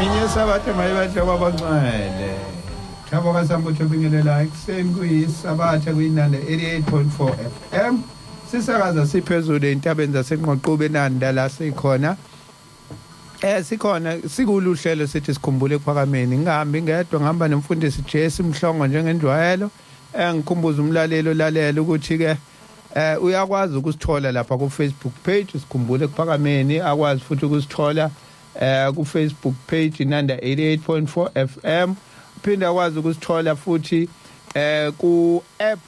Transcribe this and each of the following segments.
Minye sabatha mayibahle kwabangcwele. Thabo kaSambutho bingelela ekuseni kuyisabatha kuyinanda 88.4 FM. Sisakaza siphezulu entabeni zaseNqoqube eNanda la sikhona. Sikhona sikuluhlelo sithi sikhumbule ekuphakameni. Ngihambi ngedwa, ngihamba nomfundisi Jesse Mhlongo njengenjwayelo. Ngikhumbuza umlaleli olalela ukuthi ke uyakwazi ukusithola lapha ku Facebook page sikhumbule ekuphakameni, akwazi futhi ukusithola ku Facebook page Inanda 88.4 FM. Uphinde akwazi ukusithola futhi ku app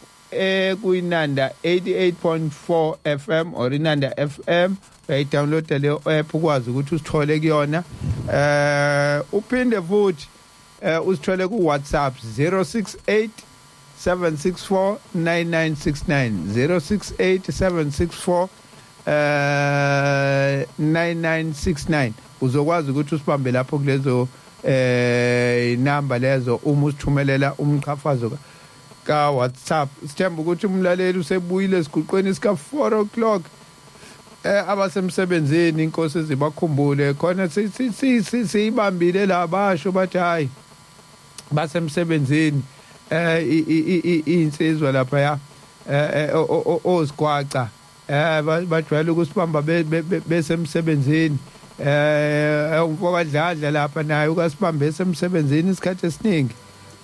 kuyinanda 88.4 FM or Inanda FM. Uyayidownload leyo app ukwazi ukuthi usithole kuyona. Uphinde futhi usithole ku WhatsApp 068 764 9969, 068 764 9969. Uzokwazi ukuthi usibambe lapho kulezo inamba lezo uma usithumelela umqhafazo ka WhatsApp. Sithemba ukuthi umlaleli usebuyile esiguqweni sika 4 o'clock. Abasemsebenzini inkosi zibakhumbule khona, siyibambile la basho bathi hayi basemsebenzini, insizwa lapha ya ozigwaca bajwayele ukusibamba besemsebenzini. Umfoka Dladla lapha naye ukasibambe esemsebenzini isikhathi esiningi,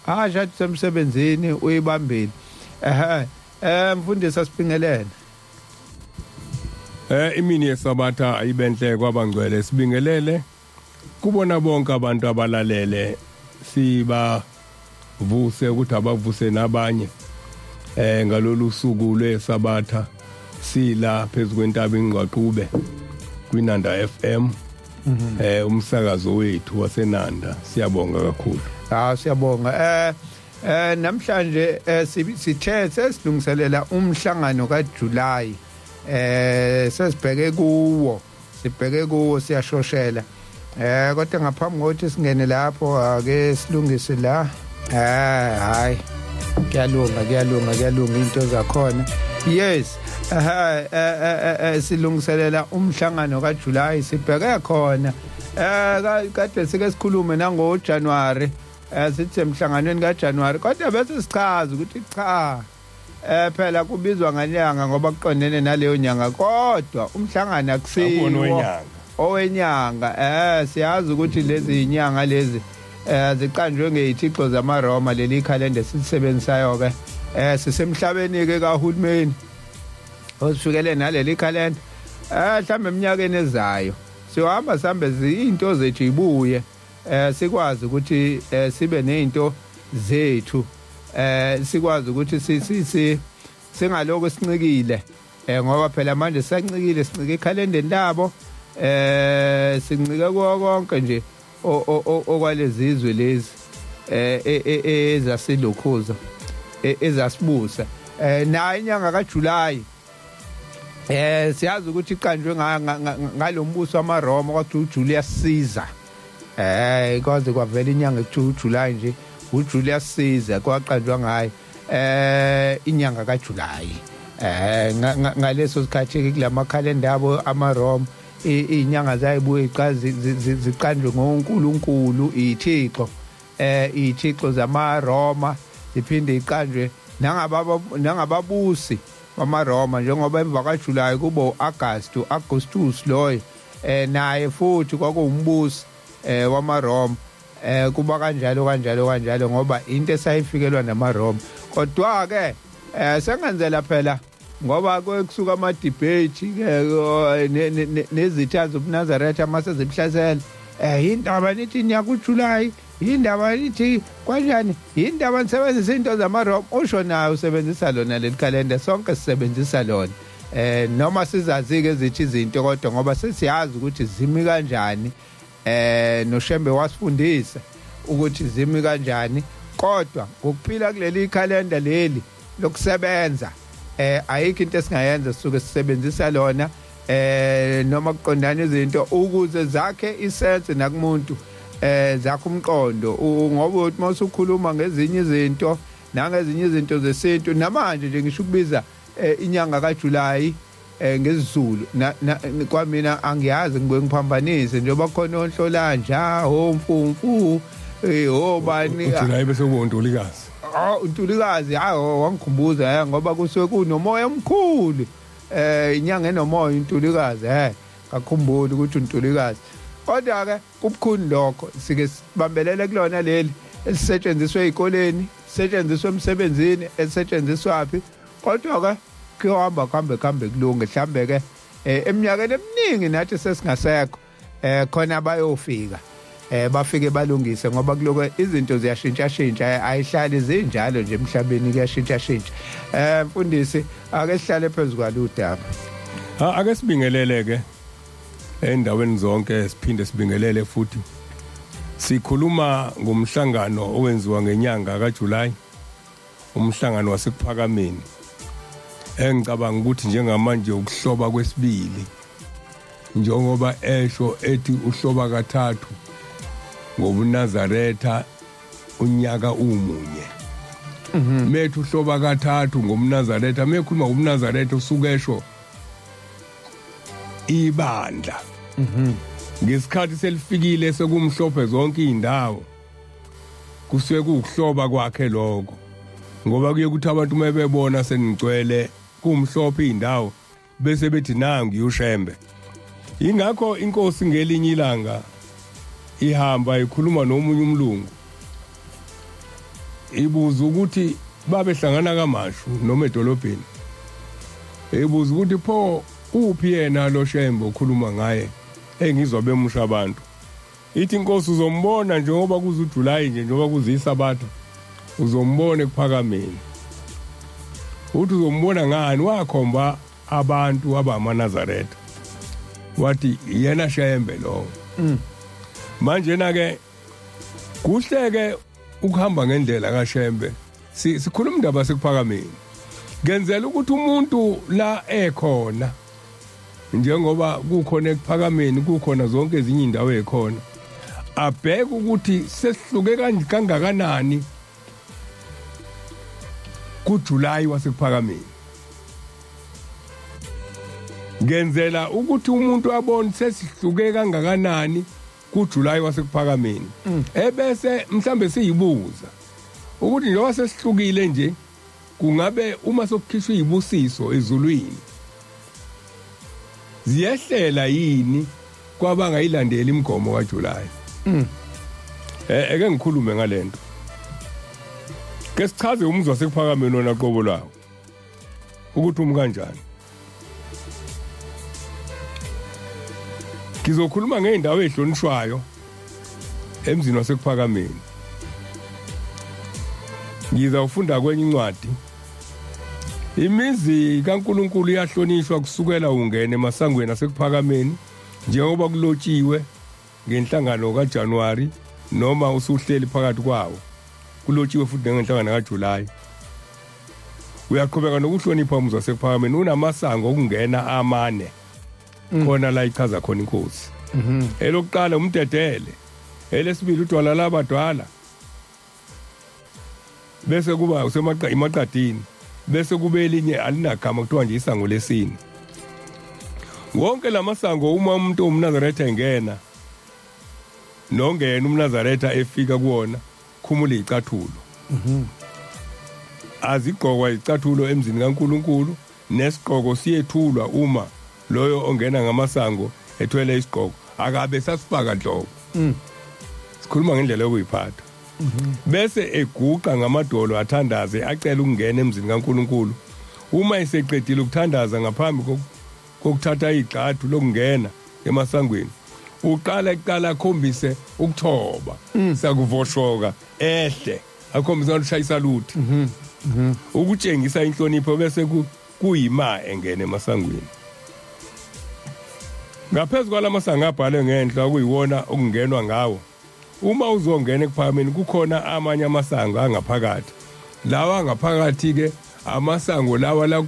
asho athi semsebenzini uyibambile. Mfundisi, asibingelele. Imini yesabatha ayibenhle kwabangcwele. Sibingelele kubona bonke abantu abalalele, siba vuse ukuthi abavuse nabanye ngalolu suku lwesabatha. Sila phezulu kwentaba iNgqwaqube kwinanda FM, umsakazo wethu waseNanda. Siyabonga kakhulu. Ah, siyabonga. Namhlanje sithe sesilungiselela umhlangano kaJuly. Sesibheke kuwo, sibheke kuwo, siyashoshela. Kodwa ngaphambi kokuthi singene lapho ake silungise la. Hayi. Kuyalunga, kuyalunga, kuyalunga into zakhona. Yes. Silungiselela umhlangano kaJuly, sibheke khona. Kade sike sikhulume nango January. Sithi emhlanganweni kaJanuary, kodwa bese sichaza ukuthi cha, phela kubizwa nganyanga ngoba kuqondene naleyo nyanga, kodwa umhlangano akusiwo wenyanga. Owenyanga. Siyazi ukuthi lezi inyanga lezi ziqanjwe ngezithixo zamaRoma, leli calendar silisebenzisayo ke. Sisemhlabeni ke kahulumeni osifikele naleli calendar. Mhlambe eminyakeni ezayo siyohamba sambe izinto zethu ibuye, sikwazi ukuthi sibe nezinto zethu, sikwazi ukuthi si si singaloko sincikile, ngoba phela manje sisancikile, sincike ekhalendeni labo, sincike kuwo konke nje okwalezizwe lezi ezasilokhuza, ezasibusa. Nayo inyanga kaJuly siyazi ukuthi iqanjwe ngalombuso wamaRoma, kwakuthiwa uJulius Caesar. Kwaze kwavela inyanga ekuthiwa uJuly nje, uJulius Caesar kwaqanjwa ngaye inyanga kaJuly. Ngaleso sikhathi kulama calendar abo amaRoma, izinyanga zayibuye ziqanjwe ngoNkulunkulu, ithixo, ithixo zamaRoma, ziphinde iqanjwe nangababusi bamaRoma, njengoba emva kaJuly kubo uAugust, Augustus loyo naye futhi kwakuwumbusi wamaRoma. Kuba kanjalo kanjalo kanjalo ngoba into esayifikelwa namaRoma. Kodwa ke sengenzela phela ngoba kusuka ama debate ke nezitha zobuNazaretha mase zibhlasela, indaba nithi niyakuJuly, indaba nithi kanjani, indaba nisebenzisa into zamaRoma. Usho nayo usebenzisa lona leli calendar, sonke sisebenzisa lona, noma sizazi ke ezithi izinto, kodwa ngoba sesiyazi ukuthi zimi kanjani, noShembe wasifundisa ukuthi zimi kanjani. Kodwa ngokuphila kuleli calendar leli lokusebenza, ayikho into esingayenza, sisuke sisebenzisa lona, noma kuqondana izinto ukuze zakhe isense nakumuntu, zakhe umqondo, ngoba uthi mawusukhuluma ngezinye izinto nangezinye izinto zesintu namanje nje, ngisho ukubiza inyanga kaJuly. ngesiZulu kwamina angiyazi ngibuye ngiphambanise njengoba khona onhlolanja omfumfu obani uJuly bese kuba uNtulikazi. Ah, uNtulikazi, hayi, wangikhumbuza ngoba kusuke kunomoya omkhulu, inyanga enomoya uNtulikazi, ngakhumbula ukuthi uNtulikazi. Kodwa ke kubukhuni lokho, sike sibambelele kulona leli elisetshenziswa ezikoleni, setshenziswa emsebenzini, elisetshenziswa phi, kodwa ke kuyohamba kuhambe kuhambe kulunge. Mhlambe ke eminyakeni eminingi nathi sesingasekho, khona bayofika bafike balungise, ngoba kuloko izinto ziyashintsha shintsha, ayihlali zinjalo nje emhlabeni, kuyashintsha shintsha. Mfundisi, ake sihlale phezulu kwaludaba. Ha, ake sibingelele ke endaweni zonke, siphinde sibingelele futhi. Sikhuluma ngomhlangano owenziwa ngenyanga kaJuly, umhlangano waseKuphakameni, engicabanga ukuthi njengamanje ukuhloba kwesibili, njengoba esho ethi uhloba kathathu ngobuNazaretha unyaka umunye. Methu uhloba kathathu ngomNazaretha, mekhuluma ngobuNazaretha usuke esho ibandla. Ngesikhathi selifikile sekumhlophe zonke izindawo, kusuke kuwukuhloba kwakhe lokho, ngoba kuye kuthi abantu uma bebona senigcwele kumhlophe indawo bese bethi nangu uShembe. Ingakho inkosi ngelinye ilanga ihamba ikhuluma nomunye umlungu, ibuza ukuthi babehlangana kaMashu noma edolobheni, ibuza ukuthi pho uphi yena lo Shembe okhuluma ngaye engizwa bemusha abantu. Ithi inkosi uzombona njengoba kuza uJuly nje, njengoba kuza isabatha, uzombona ekuphakameni. Uthi uzombona ngani? Wakhomba abantu abamaNazaretha, wathi yena Shembe lo. Manje na ke kuhleke ukuhamba ngendlela kaShembe. Sikhuluma indaba sekuphakameni, ngenzela ukuthi umuntu la ekhona, njengoba kukhona ekuphakameni, kukhona zonke ezinye indawo ekhona, abheke ukuthi sesihluke kangakanani kuJuly wasekuphakameni. Ngenzela ukuthi umuntu abone sesihluke kangakanani kuJuly wasekuphakameni, ebese mhlambe siyibuza ukuthi njengoba sesihlukile nje, kungabe uma sokukhishwa izibusiso ezulwini ziyehlela yini kwabangayilandeli imigomo kaJuly? Eke ngikhulume ngalento, ke sichaze umuzi wasekuphakameni wona qobo lwawo ukuthi umi kanjani. Ngizokhuluma ngey'ndawo ey'hlonishwayo emzini wasekuphakameni. Ngizawufunda kwenye incwadi. Imizi kaNkulunkulu iyahlonishwa kusukela ungene emasangweni asekuphakameni, njengoba kulotshiwe ngenhlangano kaJanuary, noma usuhleli phakathi kwawo, kulotshiwe futhi ngenhlangano kaJuly. Uyaqhubeka nokuhlonipha umuzi wasekuphakameni, unamasango okungena amane. Khona la ichaza khona inkosi. Elokuqala umdedele, elesibili udwala labadwala, bese kuba usemaqa emaqadini, bese kube elinye alinagama, kuthiwa nje isango lesine. Wonke lamasango, uma umuntu omNazaretha engena, nongena umNazaretha efika kuwona, khumula icathulo. Azigqokwa izicathulo emzini kaNkuluNkulu, nesigqoko siyethulwa. Uma loyo ongena ngamasango ethwele isigqoko, akabe sasifaka nhlobo. Sikhuluma ngendlela yokuyiphatha. Bese eguqa ngamadolo, athandaze, acela ukungena emzini kaNkuluNkulu. Uma eseqedile ukuthandaza, ngaphambi kokuthatha igxathu lokungena emasangweni, uqala eqala akhombise ukuthoba, sakuvoshoka ehle, akhombise ngathi ushaya isaluthi ukutshengisa inhlonipho, bese kuyima engena emasangweni. Ngaphezu kwalamasango abhalwe ngenhla, okuyiwona okungenwa ngawo uma uzongena ekuphakameni, kukhona amanye amasango angaphakathi. Lawa angaphakathi ke, amasango lawa la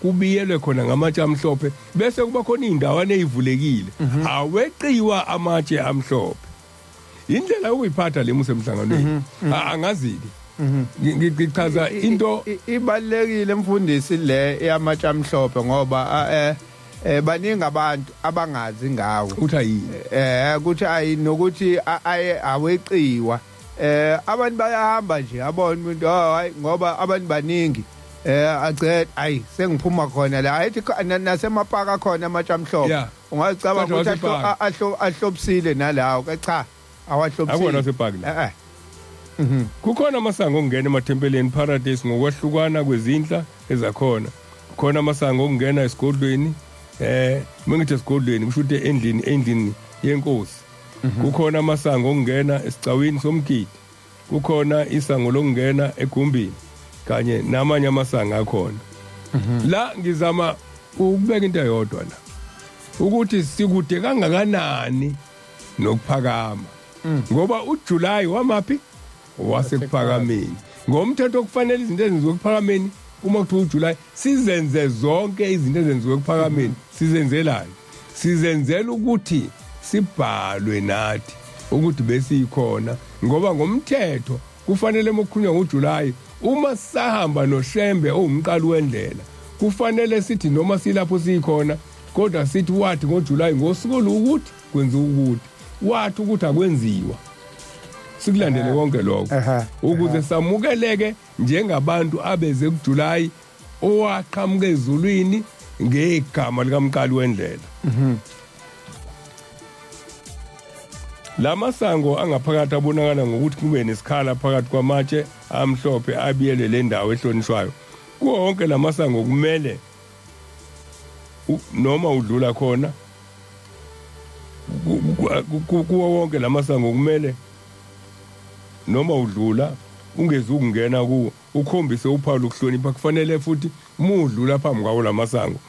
kubiyelwe khona ngamatshe amhlophe, bese kuba khona iy'ndawana ey'vulekile, aweqiwa amatshe amhlophe. Indlela yokuyiphatha le musemhlanganweni, angazi-ke. Ngichaza into Ibalekile mfundisi le yamatshe amhlophe, ngoba Baningi abantu abangazi ngawo. Uthi ayini? Ukuthi ayi nokuthi aye aweqiwa. Abantu bayahamba nje, abona umuntu, oh hayi, ngoba abantu baningi. Agced ayi sengiphuma khona la, ayithi nasemapaka khona amatshe amhlophe. Ungacabanga Kodwa ukuthi wasepaka. Ahlobisile nalawo ke, cha, awahlobisile. Akona wasepaki la. Eh. Kukhona amasango okungena emathempeleni paradise ngokwahlukana kwezinhla ezakhona. Kukhona amasango okungena esigodlweni, mengithi esigodlweni kusho ukuthi endlini yenkosi. Kukhona amasango okungena esicawini somgidi. Kukhona isango lokungena egumbini kanye namanye amasango akhona. La ngizama ukubeka into eyodwa la, ukuthi sikude kangakanani nokuphakama, ngoba uJuly wamaphi wasekuphakameni. Ngomthetho kufanele izinto ezenziwe ekuphakameni, uma kuthiwa uJuly, sizenze zonke izinto ezenziwe ekuphakameni. Sizenzelani? Sizenzela ukuthi sibhalwe nathi ukuthi besikhona, ngoba ngomthetho kufanele mokukhulunywa ngoJuly, uma sahamba noShembe owumqali wendlela, kufanele sithi noma silapho sikhona, kodwa sithi wathi ngoJuly ngosuku olukuthi kwenziwa ukuthi, wathi ukuthi akwenziwa, sikulandele konke lokho ukuze samukeleke njengabantu abeze kuJuly owaqhamuka ezulwini ngegama likamqali wendlela. Lamasango angaphakathi abonakala ngokuthi kube nesikhala phakathi kwamatshe amhlophe abiyele le ndawo ehlonishwayo. Kuwo wonke lamasango kumele noma udlula khona, kuwo wonke lamasango kumele noma udlula ungezi ukungena kuwo, ukhombise uphawu lokuhlonipha. Kufanele futhi uma udlula phambi kwawo lamasango,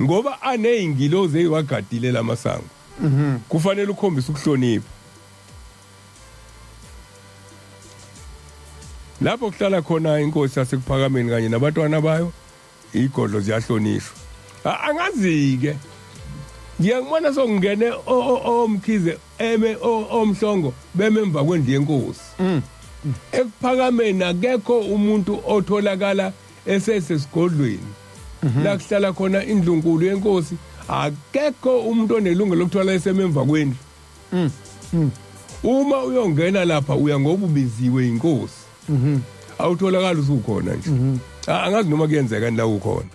ngoba aneyingilozi eyiwagadile lamasango, kufanele ukhombise ukuhlonipha. Lapho kuhlala khona inkosi yasekuphakameni kanye nabantwana bayo, igodlo ziyahlonishwa. Angazi-ke, ngiyangibona sokungene omkhize eme omhlongo beme emva kwendlu yenkosi. Ekuphakameni akekho umuntu otholakala esesesigodlweni la kuhlala khona indlunkulu yenkosi. Akekho umuntu onelungelo lokuthola esememva kwendlu. Uma uyongena lapha uya ngoba ubiziwe inkosi, awutholakali usukhona nje. Angazi noma kuyenzeka la ukhona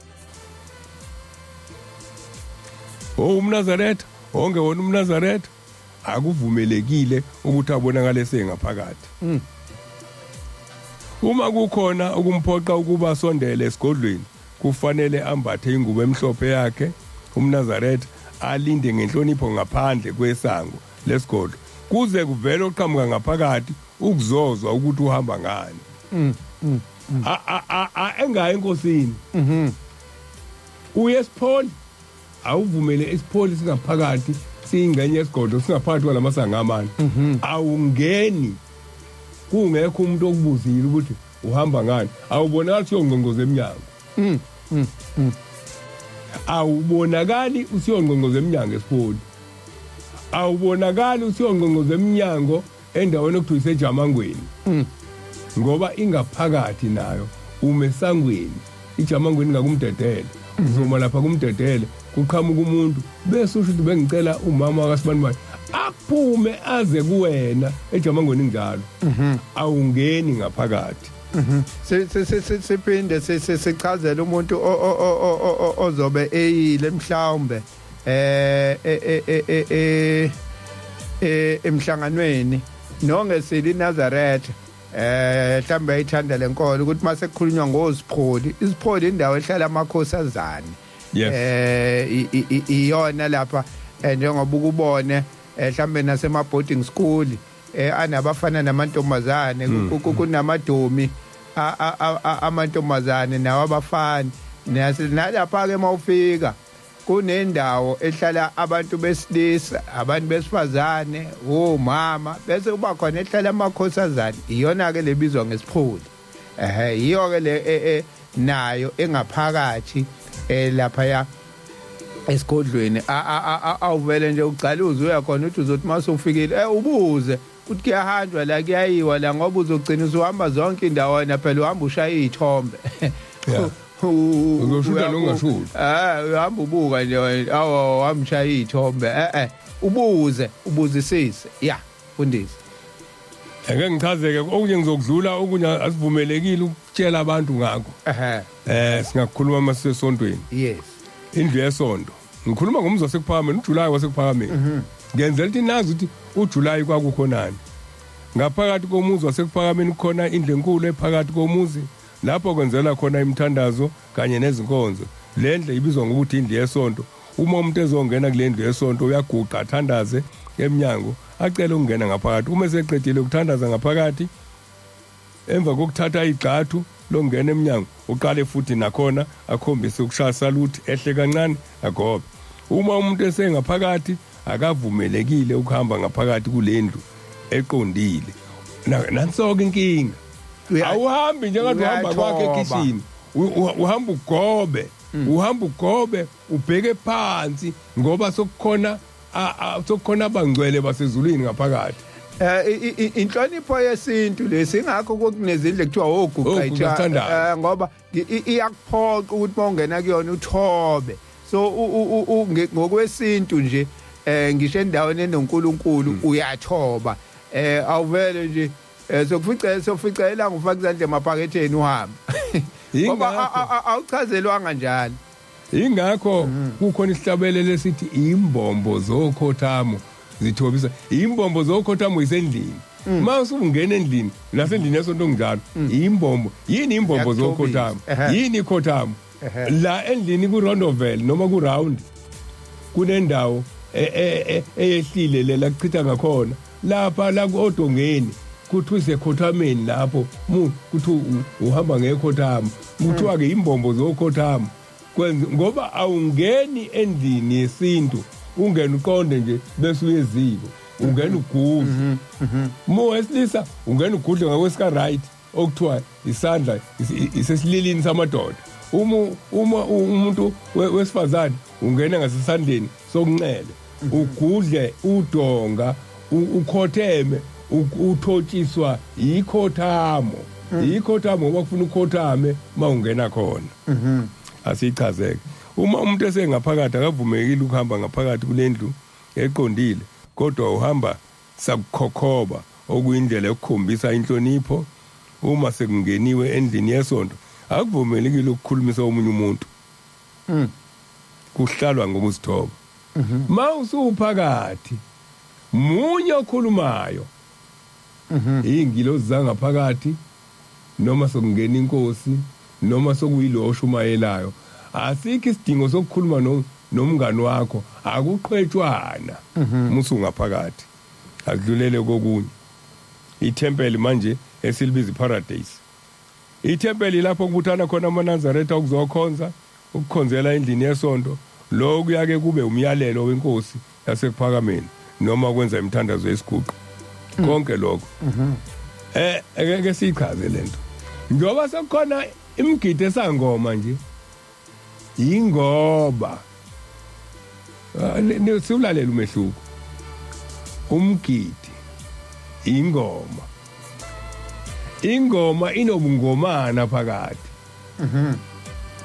oh umNazaretha ongewona umNazaretha akuvumelekile ukuthi abonakale sengaphakathi. Uma kukhona ukumphoqa ukuba asondele esigodlweni, kufanele ambathe ingubo emhlophe yakhe umNazaretha, alinde ngenhlonipho ngaphandle kwesango lesigodlo kuze kuvele oqhamuka ngaphakathi ukuzozwa ukuthi uhamba ngani. Engayi enkosini, uye esipholi, awuvumele isipholi singaphakathi, siyingxenye yesigodlo, singaphakathi kwalamasango amane. Awungeni kungekho umuntu okubuzile ukuthi uhamba ngani. Awubonakali usiyongqongqoza eminyango, awubonakali usiyongqongqoza eminyango esipholi, awubonakali usiyongqongqoza eminyango endaweni okuthiwa isejamangweni, ngoba ingaphakathi nayo. Umesangweni ijamangweni ngakumdedele, uzoma lapha kumdedele, kuqhamuka umuntu bese usho ukuthi bengicela umama kaSibanibani, aphume aze kuwena ejamangweni njalo. Awungeni ngaphakathi. Siphinde sichazele umuntu ozobe eyile mhlawumbe emhlanganweni nongesili iNazaretha, mhlawumbe ayithanda lenkolo, ukuthi mase kukhulunywa ngozipholi, izipholi indawo ehlala amakhosazane. Iyona lapha, njengoba ukubone mhlambe nasema boarding school anabafana namantombazane, kunamadomi amantombazane nawo abafana. Nalapha ke mawufika kunendawo ehlala abantu besilisa, abantu besifazane, omama, bese kuba khona ehlala amakhosazane. Iyona ke lebizwa ngesipholi. Ehe, iyo ke le nayo engaphakathi lapha ya esigodlweni. Awuvele nje ugcaluze uyakhona uthi uzothi masufikile ubuze ukuthi kuyahanjwa la, kuyayiwa la, ngoba uzogcina usuhamba zonke indawana phela, uhamba ushaya izithombe. Uzoshuta nongashuti. Uhamba ubuka nje wena, awu wamshaya iy'thombe ubuze ubuzisise ya fundisi. Ake ngichazeke okunye ngizokudlula, okunye asivumelekile ukutshela abantu ngakho. Singakhuluma masisesontweni. Yes. Indlu yesonto. Ngikhuluma ngomzi waseKuphakameni, uJuly waseKuphakameni. Ngenzela ukuthi nazi ukuthi uJuly kwakukhonani. Ngaphakathi komuzi waseKuphakameni kukhona indlu enkulu ephakathi komuzi lapho kwenzelwa khona imithandazo kanye nezinkonzo. Le ndlu ibizwa ngokuthi indlu yesonto. Uma umuntu ezongena kule ndlu yesonto uyaguqa athandaze emnyango, acele ukungena ngaphakathi. Uma eseqedile ukuthandaza ngaphakathi, emva kokuthatha igxathu lokungena emnyango, uqale futhi nakhona akhombise ukushaya salute ehle kancane agobe. Uma umuntu esengaphakathi akavumelekile ukuhamba ngaphakathi kule ndlu eqondile. Nansoke inkinga. Awuhambi njengathi uhamba kwakhe ekhishini, uhamba ugobe, uhamba ugobe ubheke phansi ngoba sokukhona abangcwele basezulwini ngaphakathi. Inhlonipho yesintu lesi, ingakho kunezindlu ekuthiwa oguqa ngoba iyakuphoqa ukuthi mawungena kuyona uthobe. So ngokwesintu nje ngisho endaweni enoNkulunkulu uyathoba. Awuvele nje sokuficela ngufaka izandla emaphaketheni uhambe. Ngoba awuchazelwanga njalo. Ingakho kukhona isihlabelelo esithi imbombo zokhothamo zithobisa. Imbombo zokhothamo isendlini. Uma usungena endlini, nasendlini yesonto kunjalo. Imbombo, yini imbombo zokhothamo? Yini ikhothamo? La endlini ku rondovel noma ku round kunendawo eyehlile lela kuchitha ngakhona. Lapha la odongeni kuthiwa isekhothameni lapho kuthi uhamba ngekhothamo. Kuthiwa ke imbombo zokhothamo. Ngoba awungeni endlini yesintu ungena uqonde nje bese uyeziko, ungena ugudle. Uma wesilisa ungena ugudle ngakwesika right okuthiwa isandla isesililini samadoda. Uma umuntu wesifazane ungena ngasesandleni sokunxele ugudle udonga ukhotheme uthotshiswa ikhothamo. Ikhothamo ngoba kufuna ukhothame mawungena khona. Asichazeke. Uma umuntu esengaphakathi akavumekile ukuhamba ngaphakathi kulendlu eqondile, kodwa uhamba sakukhokhoba okuyindlela yokukhombisa inhlonipho. Uma sekungeniwe endlini yesonto akuvumelekile ukukhulumisa omunye umuntu. Kuhlalwa ngokuzithoba. Mawusuphakathi munye okhulumayo. Ingilozi zangaphakathi noma sokungena inkosi noma sokuyilo oshumayelayo. Asikho isidingo sokukhuluma nomngani wakho, akuqhwetshwana musu ngaphakathi. Akudlulele kokunye. Ithempeli manje esilibiza iparadise. Ithempeli lapho kubuthana khona amaNazaretha ukuzokhonza, ukukhonzela endlini yesonto. Lo kuyake kube umyalelo wenkosi yaseKuphakameni noma kwenza imithandazo yesiguqo. Konke lokho. Eke sichaze lento. Njoba sekukhona imigidi esangoma nje. Ingoba siwulalela umehluko. Umgidi ingoma. Ingoma inobungomana phakathi.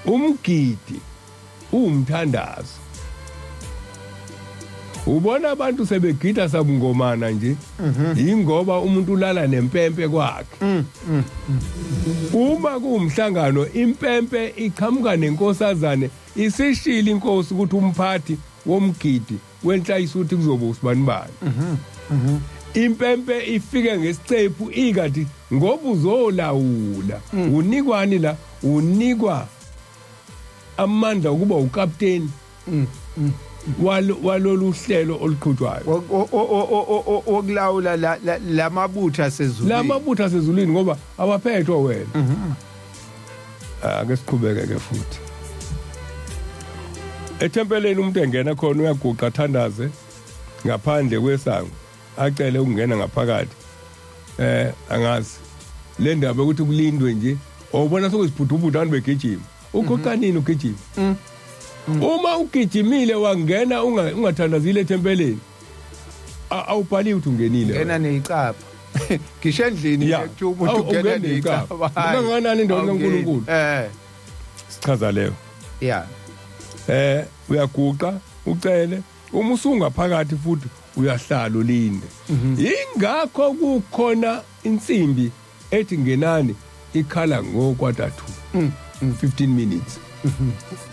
Umgidi umthandazo. Ubona abantu sebegida sabungomana nje ingoba umuntu ulala nempempe kwakhe. Uma kuwumhlangano impempe iqhamuka nenkosazane, isishila inkosi ukuthi umphathi womgidi wenhlayisa ukuthi kuzoba usibanibani. Impempe ifike ngesicephu ikati ngoba uzolawula. Unikwani la? Unikwa amandla ukuba ukapteni walolu hlelo oluqhutshwayo wokulawula lamabutho asezulwini. Lamabutho asezulwini ngoba awaphethwa wena. Ake siqhubeke ke futhi. Ethempeleni umuntu engena khona uyaguqa athandaze ngaphandle kwesango, acele ukungena ngaphakathi. Angazi le ndaba ukuthi kulindwe nje, ubona sokuzibhudubhudu abantu begijima. Uguqa nini ugijima? Uma ugijimile wangena ungathandazile ethempeleni, awubhaliwe ukuthi ungenile. Ngena neyicapha. Ngisho endlini kuthiwa umuntu ungena neyicapha. Kangakanani indawo kaNkulunkulu? Ngizoyichaza leyo. Yeah. Uyaguqa ucele, uma usungaphakathi futhi uyahlala ulinde. Ingakho kukhona insimbi ethi ngenani ikhala ngo 1:45, 15 minutes.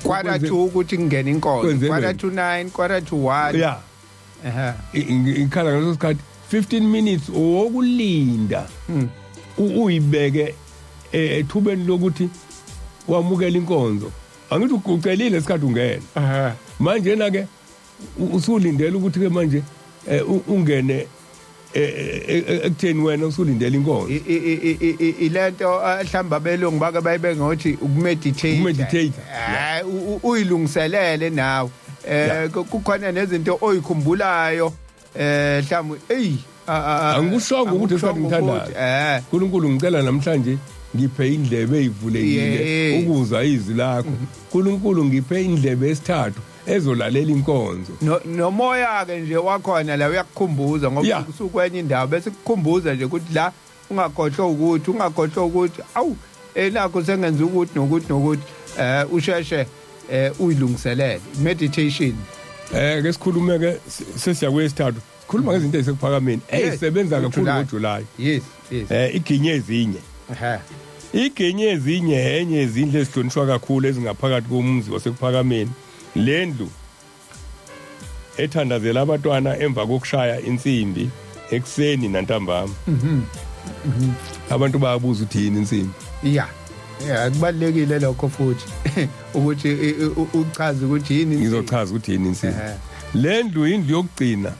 1:45 ukuthi kungena inkonzo. Kwenzelweni? 8:45, 12:45. Yeah. Ehhe. Ikhala ngaleso sikhathi 15 minutes owokulinda. Uyibeke ethubeni lokuthi wamukela inkonzo. Angithi ugucelile isikhathi ungena. Ehhe. Manje na ke usulindele ukuthi ke manje ungene ekutheni wena usulindele inkonzo. Ilento mhlamba abelungu bake bayibe ngokuthi ukumeditate. Ukumeditate. Uyilungiselele nawe. Kukhona nezinto oyikhumbulayo mhlawumbe ey Angikushongo ukuthi esikhathi ngithandayo. uNkulunkulu ngicela namhlanje ngiphe indlebe eyivulekile ukuzwa izwi lakho. uNkulunkulu ngiphe indlebe esithathu ezolalela inkonzo. Nomoya ke nje wakhona la uyakukhumbuza ngoba usukwenye indawo bese kukhumbuza nje ukuthi la ungakhohlwa ukuthi ungakhohlwa ukuthi awu nakho sengenza ukuthi nokuthi nokuthi usheshe uyilungiselele meditation. Ke sikhulume ke sesiya kwesithathu, sikhuluma ngezinto ezisekuphakameni ezisebenza kakhulu ngoJuly. Yes, yes. Iginye ezinye. Iginye ezinye enye izindlu ezihlonishwa kakhulu ezingaphakathi komuzi wasekuphakameni. Lendlu ethandazela abantwana emva kokushaya insimbi ekuseni nantambama. Abantu bayabuza ukuthi yini insimbi. Yeah. Yeah, kubalekile lokho futhi ukuthi uchaze ukuthi yini insimbi. Ngizochaza ukuthi yini insimbi. Lendlu indlu yokugcina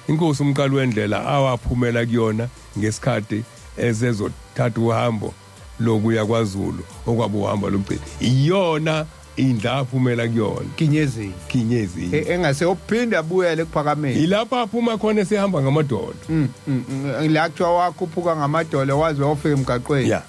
inkosi umqali wendlela awaphumela kuyona ngesikhathi ezezothatha uhambo lokuya kwaZulu okwabo uhamba lokugcina. Iyona indla aphumela kuyona. Kinyezini. Kinyezini. Engase uphinda abuyele ekuphakameni. Ilapha aphuma khona esehamba ngamadolo. La kuthiwa wakhuphuka ngamadolo waze wafika emgaqweni. Yeah.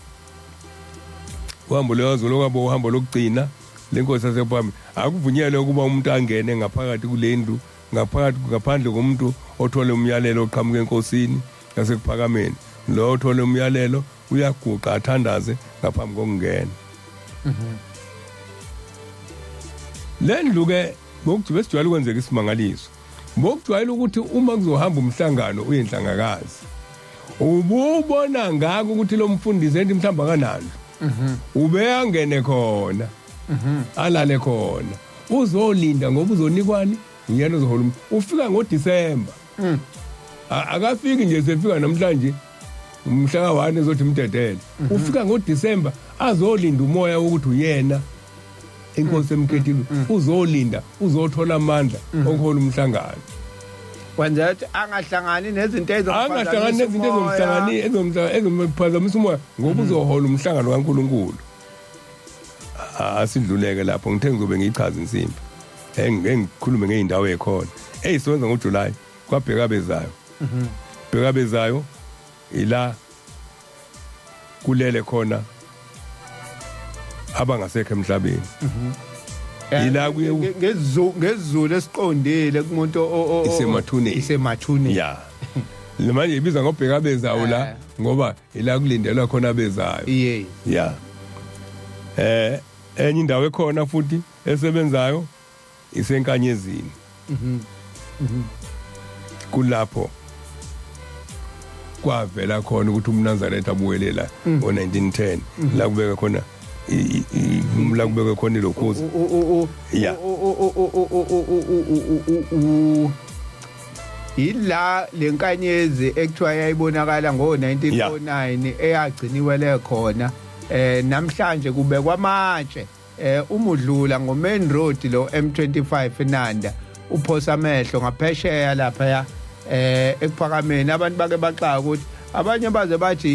Uhambo lwaZulu kwabo uhambo lokugcina lenkosi yasePhami. Akuvunyelwe ukuba umuntu angene ngaphakathi kulendlu ngaphakathi ngaphandle komuntu othole umyalelo oqhamuka enkosini yasekuphakameni. Lo othole umyalelo uyaguqa athandaze ngaphambi kokungena. Lendlu ke ngokujwayele sijwayele ukwenzeka isimangaliso. Ngokujwayele ukuthi uma kuzohamba umhlangano uye enhlangakazi, ububona ngako ukuthi lo mfundisi ethi mhlawumbe akanandlu. Ubeyangene khona. Alale khona. Uzolinda ngoba uzonikwani? Uyena uzohola. Ufika ngoDisemba. Akafiki nje sefika namhlanje umhla ka1 ezothi umdedele. Ufika ngoDisemba azolinda umoya wokuthi uyena inkosi emkhethile, uzolinda uzothola amandla okuhola umhlangano. Wenza ukuthi angahlangani nezinto angahlangani nezinto ezomphazamisa umoya ngoba uzohola umhlangano kaNkuluNkulu. Asidluleke lapho, ngithe ngizobe ngiyichaza insimbi. Engikhulume ngeindawo ekhona. Eyisebenza ngoJuly kwabheka bezayo. Bheka bezayo ila kulele khona abangasekho emhlabeni. Ila kuye ngezulu esiqondile kumuntu isemathuneni. Isemathuneni. Yeah. Manje ibiza ngobheka bezayo la ngoba ila kulindelwa khona bezayo. Yeah. Yeah. Enye indawo ekhona futhi esebenzayo isenkanyezini. Kulapho kwavela khona ukuthi umNazaretha abuyelela ngo1910 la kubeka khona la kubeka khona ilokhuza. Yeah. Ila lenkanyezi ekuthiwa yayibonakala ngo1909 eyagciniwe le khona namhlanje kubekwa amatshe umudlula ngo main road lo M25 eNanda uphosa amehlo ngaphesheya lapha ekuphakameni abantu bake baxaka ukuthi abanye baze bathi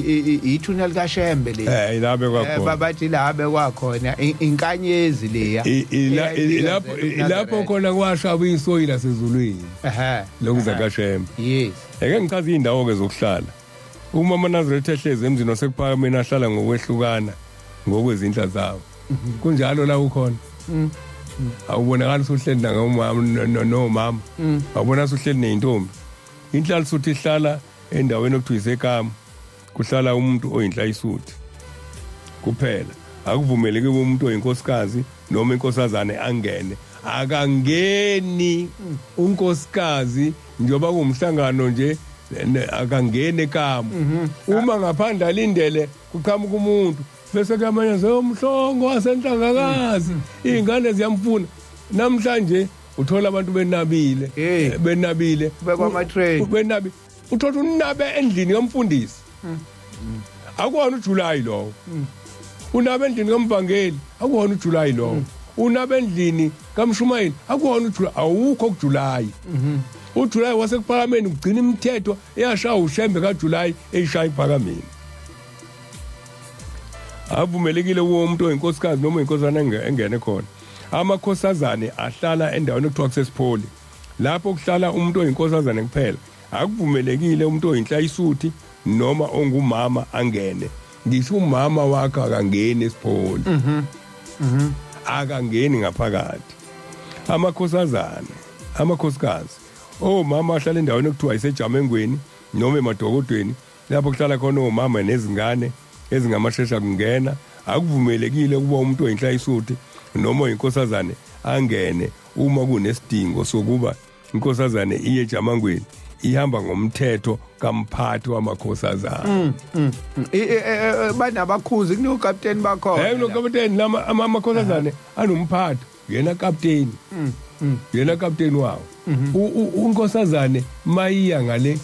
ithuna likaShembe le la bekwakhona bathi la bekwakhona inkanyezi leya lapho khona kwashaba isoyi lasezulwini lokuza kaShembe. Yes. Eke ngichaza indawo ke zokuhlala. Uma amaNazaretha ehlezi emzini wasekuphakameni ahlala ngokwehlukana ngokwezinhla zawo. Kunjalo la ukhona. Awubonakala usuhleli nangomama nomama. Awubona usuhleli nezintombi. Inhlalisuthi ihlala endaweni okuthiwa isekama. Kuhlala umuntu oyinhlayisuthi kuphela. Akuvumeleki umuntu oyinkosikazi noma inkosazane angene. Akangeni unkosikazi njengoba kuwumhlangano nje, akangeni ekamu. Uma ngaphandle alindele kuqhamuka umuntu, bese kuyamanye umhlongo wasenhlangakazi, iy'ngane ziyamfuna. Namhlanje uthola abantu benabile, benabile Bekwama-train. Benabile, uthola unabe endlini kamfundisi, akuwona uJuly lowo. Unabe endlini kamvangeli, akuwona uJuly lowo. Unabe endlini kamshumayeli, akuwona uJuly. Awukho kuJuly. UJuly wasekuphakameni ugcina imithetho eyashaya uShembe kaJuly, eyishaya iphakameni. Avumelekile umuntu oyinkosikazi noma inkosana engene khona. Amakhosazane ahlala endaweni ekuthiwa kusesipholi, lapho kuhlala umuntu oyinkosazane kuphela. Akuvumelekile umuntu oyinhlayisuthi noma ongumama angene. Ngisho umama wakho akangeni esipholi, akangeni ngaphakathi. Amakhosazane, amakhosikazi, omama ahlala endaweni ekuthiwa isejamengweni noma emadokodweni, lapho kuhlala khona omama nezingane ezingamashesha kungena. Akuvumelekile ukuba umuntu oyinhlayisuthi noma oyinkosazane angene. Uma kunesidingo sokuba inkosazane iye ejamangweni, ihamba ngomthetho kamphathi wamakhosazane. Banabakhuzi, kunokapteni bakhona. Kunokapteni lama amakhosazane anomphathi, yena kapteni, yena kapteni wawo. Unkosazane mayiya ngale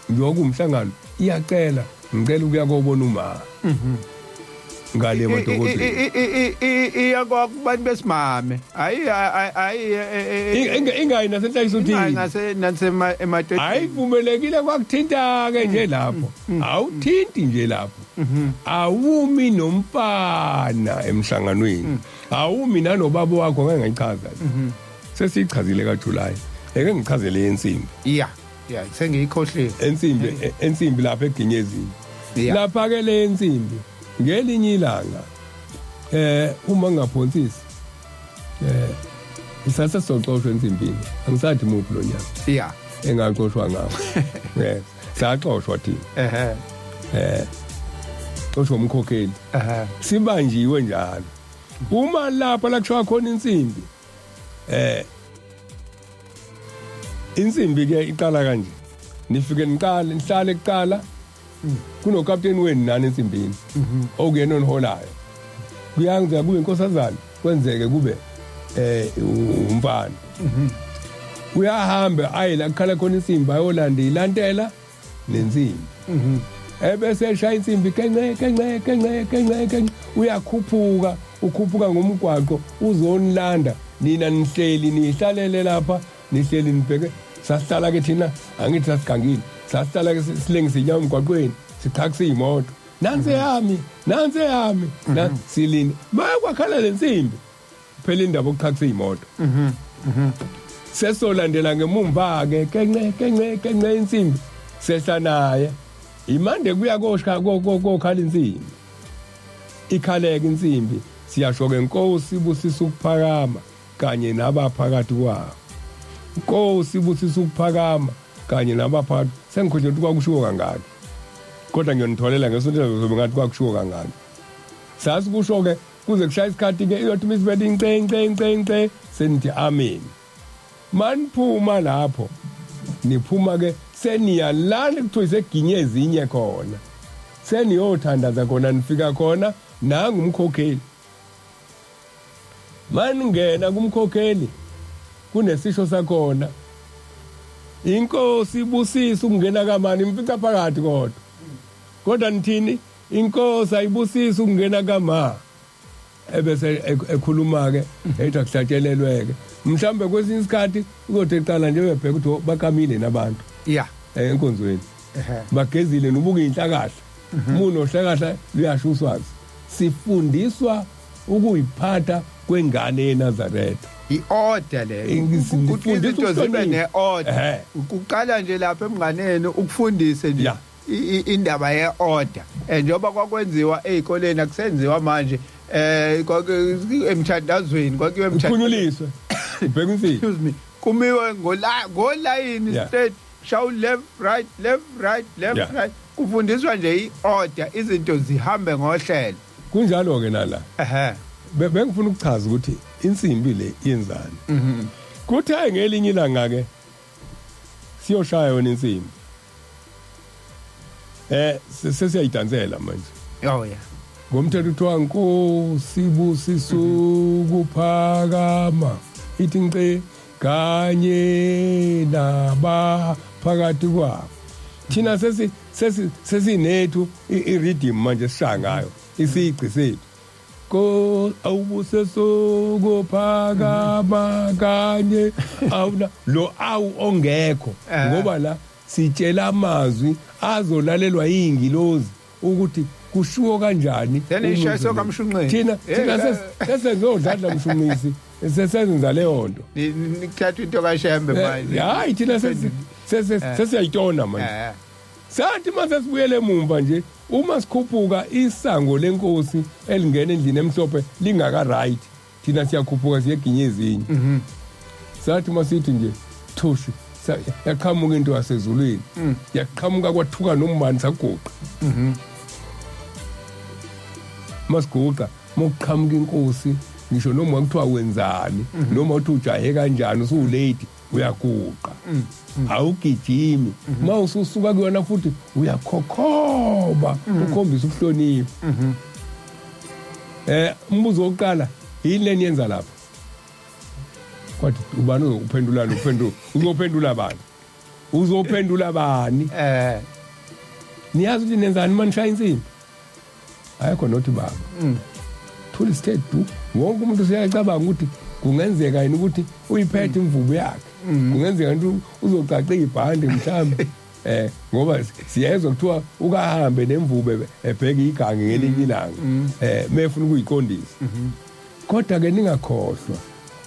njengoba umhlangano, iyacela, ngicela ukuya kobona uma ngale emadokodweni. Iya kubantu besimame, ayi ayi. Ingayi nasenhlayisuthini. Ngase nasema emadodeni. Ayivumelekile kwakuthinta ke nje lapho, awuthinti nje lapho. Awumi nomfana emhlanganweni, awumi nanobaba wakho. Ngeke ngayichaza, sesiyichazile kaJuly. Eke ngichazele yensimbi. Ya, sengiyikhohliwe. Ensimbi, ensimbi lapha eginyezini. Lapha ke le ensimbi, ngelinye ilanga uma ngingaphonsisi isase soxoshwa ensimbini, angisathi muphi lo nyaka engaxoshwa ngawo. Yes, saxoshwa thina. Xoshwa umkhokheli. Sibanjiwe njalo. Uma lapha la kushiwa khona insimbi, insimbi ke iqala kanje: nifike niqale nihlale kuqala, kunokapteni wenu nani ensimbini, okuyena oniholayo. Kuyanza kube inkosazana, kwenzeke kube umfana. Uyahamba aye la kukhala khona insimbi, ayolanda ilantela nensimbi, ebese eshaya insimbi kence kence kence kence kence. Uyakhuphuka, ukhuphuka ngomgwaqo, uzonilanda nina nihleli, nihlalele lapha, nihleli nibheke. Sasihlala ke thina, angithi sasigangile, sasihlala ke silengisa inyawo emgwaqweni, siqhakisa iy'moto, nansi yami, nansi yami, na silinde. Mayakwakhala lensimbi, phela indaba okuqhakisa iy'moto, sesolandela ngemumva ke, kence kence kence insimbi, sehla naye imande kuya kosha kokhala insimbi. Ikhaleka insimbi, siyasho ke, Nkosi busisa ukuphakama kanye nabaphakathi kwawo, Nkosi busisa ukuphakama kanye nabaphakathi. Sengikhohlwe ukuthi kwakushiwo kangaki, kodwa ngiyonitholela ngesonto zobe ngathi kwakushiwo kangaki. Sasi kusho ke kuze kushaya isikhathi ke, iyothi misibethe ince ince ince ince, senithi amen. Maniphuma lapho, niphuma ke seniyalana kuthiwa iseginye ezinye khona, seniyothandaza khona. Nifika khona, nangu umkhokheli. Maningena kumkhokheli, kunesisho sakhona, inkosi ibusisa ukungena kamani. Imfica phakathi, kodwa nithini? Inkosi ayibusisa ukungena kama. Ebese ekhuluma ke, ethi akuhlatshelelwe ke. Mhlambe kwesinye isikhathi uzothi eqala nje, bebheka ukuthi bakamile nabantu enkonzweni, bagezile, nobuka inhlakahla, umuntu ohlakahla luyasho uswazi. Sifundiswa ukuyiphatha kwengane yeNazaretha. I-order leyo. Ngifundisa Ukuthi izinto zibe ukuhlonipha. ne-order. Ukuqala nje lapha emnganeni ukufundise nje indaba ye-order, njengoba kwakwenziwa ey'koleni, akusenziwa manje. Emthandazweni kwakuyiwe emthandazweni, Ukhunyuliswe ubheka insini. Excuse me, kumiwe ngolayini, straight, shaw left, right, left, right, left, right. Kufundiswa nje i-order, izinto zihambe ngohlelo. Kunjalo ke nala. Ehhe. Bengifuna ukuchaza ukuthi insimbi le yenzani. Kuthi hayi ngelinye ilanga ke siyoshaya yona insimbi. Sesiyayidansela manje. Oh yeah. Ngomthetho kuthiwa Nkosi busisukuphakama ithi nce kanye naba phakathi kwabo. Thina sesi sesi sesinethu i-rhythm manje sishaya ngayo isigqi sethu. Ko awubusesukuphakama kanye awuna lo awu ongekho ngoba la sitshela amazwi azolalelwa ingilozi ukuthi kushiwo kanjani. Senishayiswa kaMshunqisi. Thina thina sesenzodladla Mshunqisi, sesenza leyo nto. Nikuthatha into kaShembe manje. Hayi thina sesiyayitona manje. Sathi mase sibuyele emumva nje uma sikhuphuka isango lenkosi elingena endlini emhlophe lingaka right, thina siyakhuphuka siyeginya ezinye. Sathi masithi nje thushi yaqhamuka into yasezulwini, yaqhamuka kwathuka nombani saguqa. Masiguqa mokuqhamuka inkosi ngisho noma kuthiwa wenzani noma uthi ujahe kanjani usulate uyaguqa, awugijimi. Uma ususuka kuyona futhi uyakhokhoba ukhombisa ukuhlonipha. Umbuzo wokuqala yini leni yenza lapha? Kwathi ubani uzophendula lo phendulo? Uzophendula bani? Uzophendula bani? Niyazi ukuthi nenzani manishaya insimbi? Ayikho nothi baba. Thula isithe du. Wonke umuntu useyacabanga ukuthi kungenzeka yini ukuthi uyiphethe imvubu yakhe. Kungenzeka ukuthi uzocaca ibhande mhlawumbe. Ngoba siyezwa kuthiwa ukahambe nemvubu ebheke igange ngelinye ilanga. Mefuna ukuyiqondisa. Kodwa ke ningakhohlwa,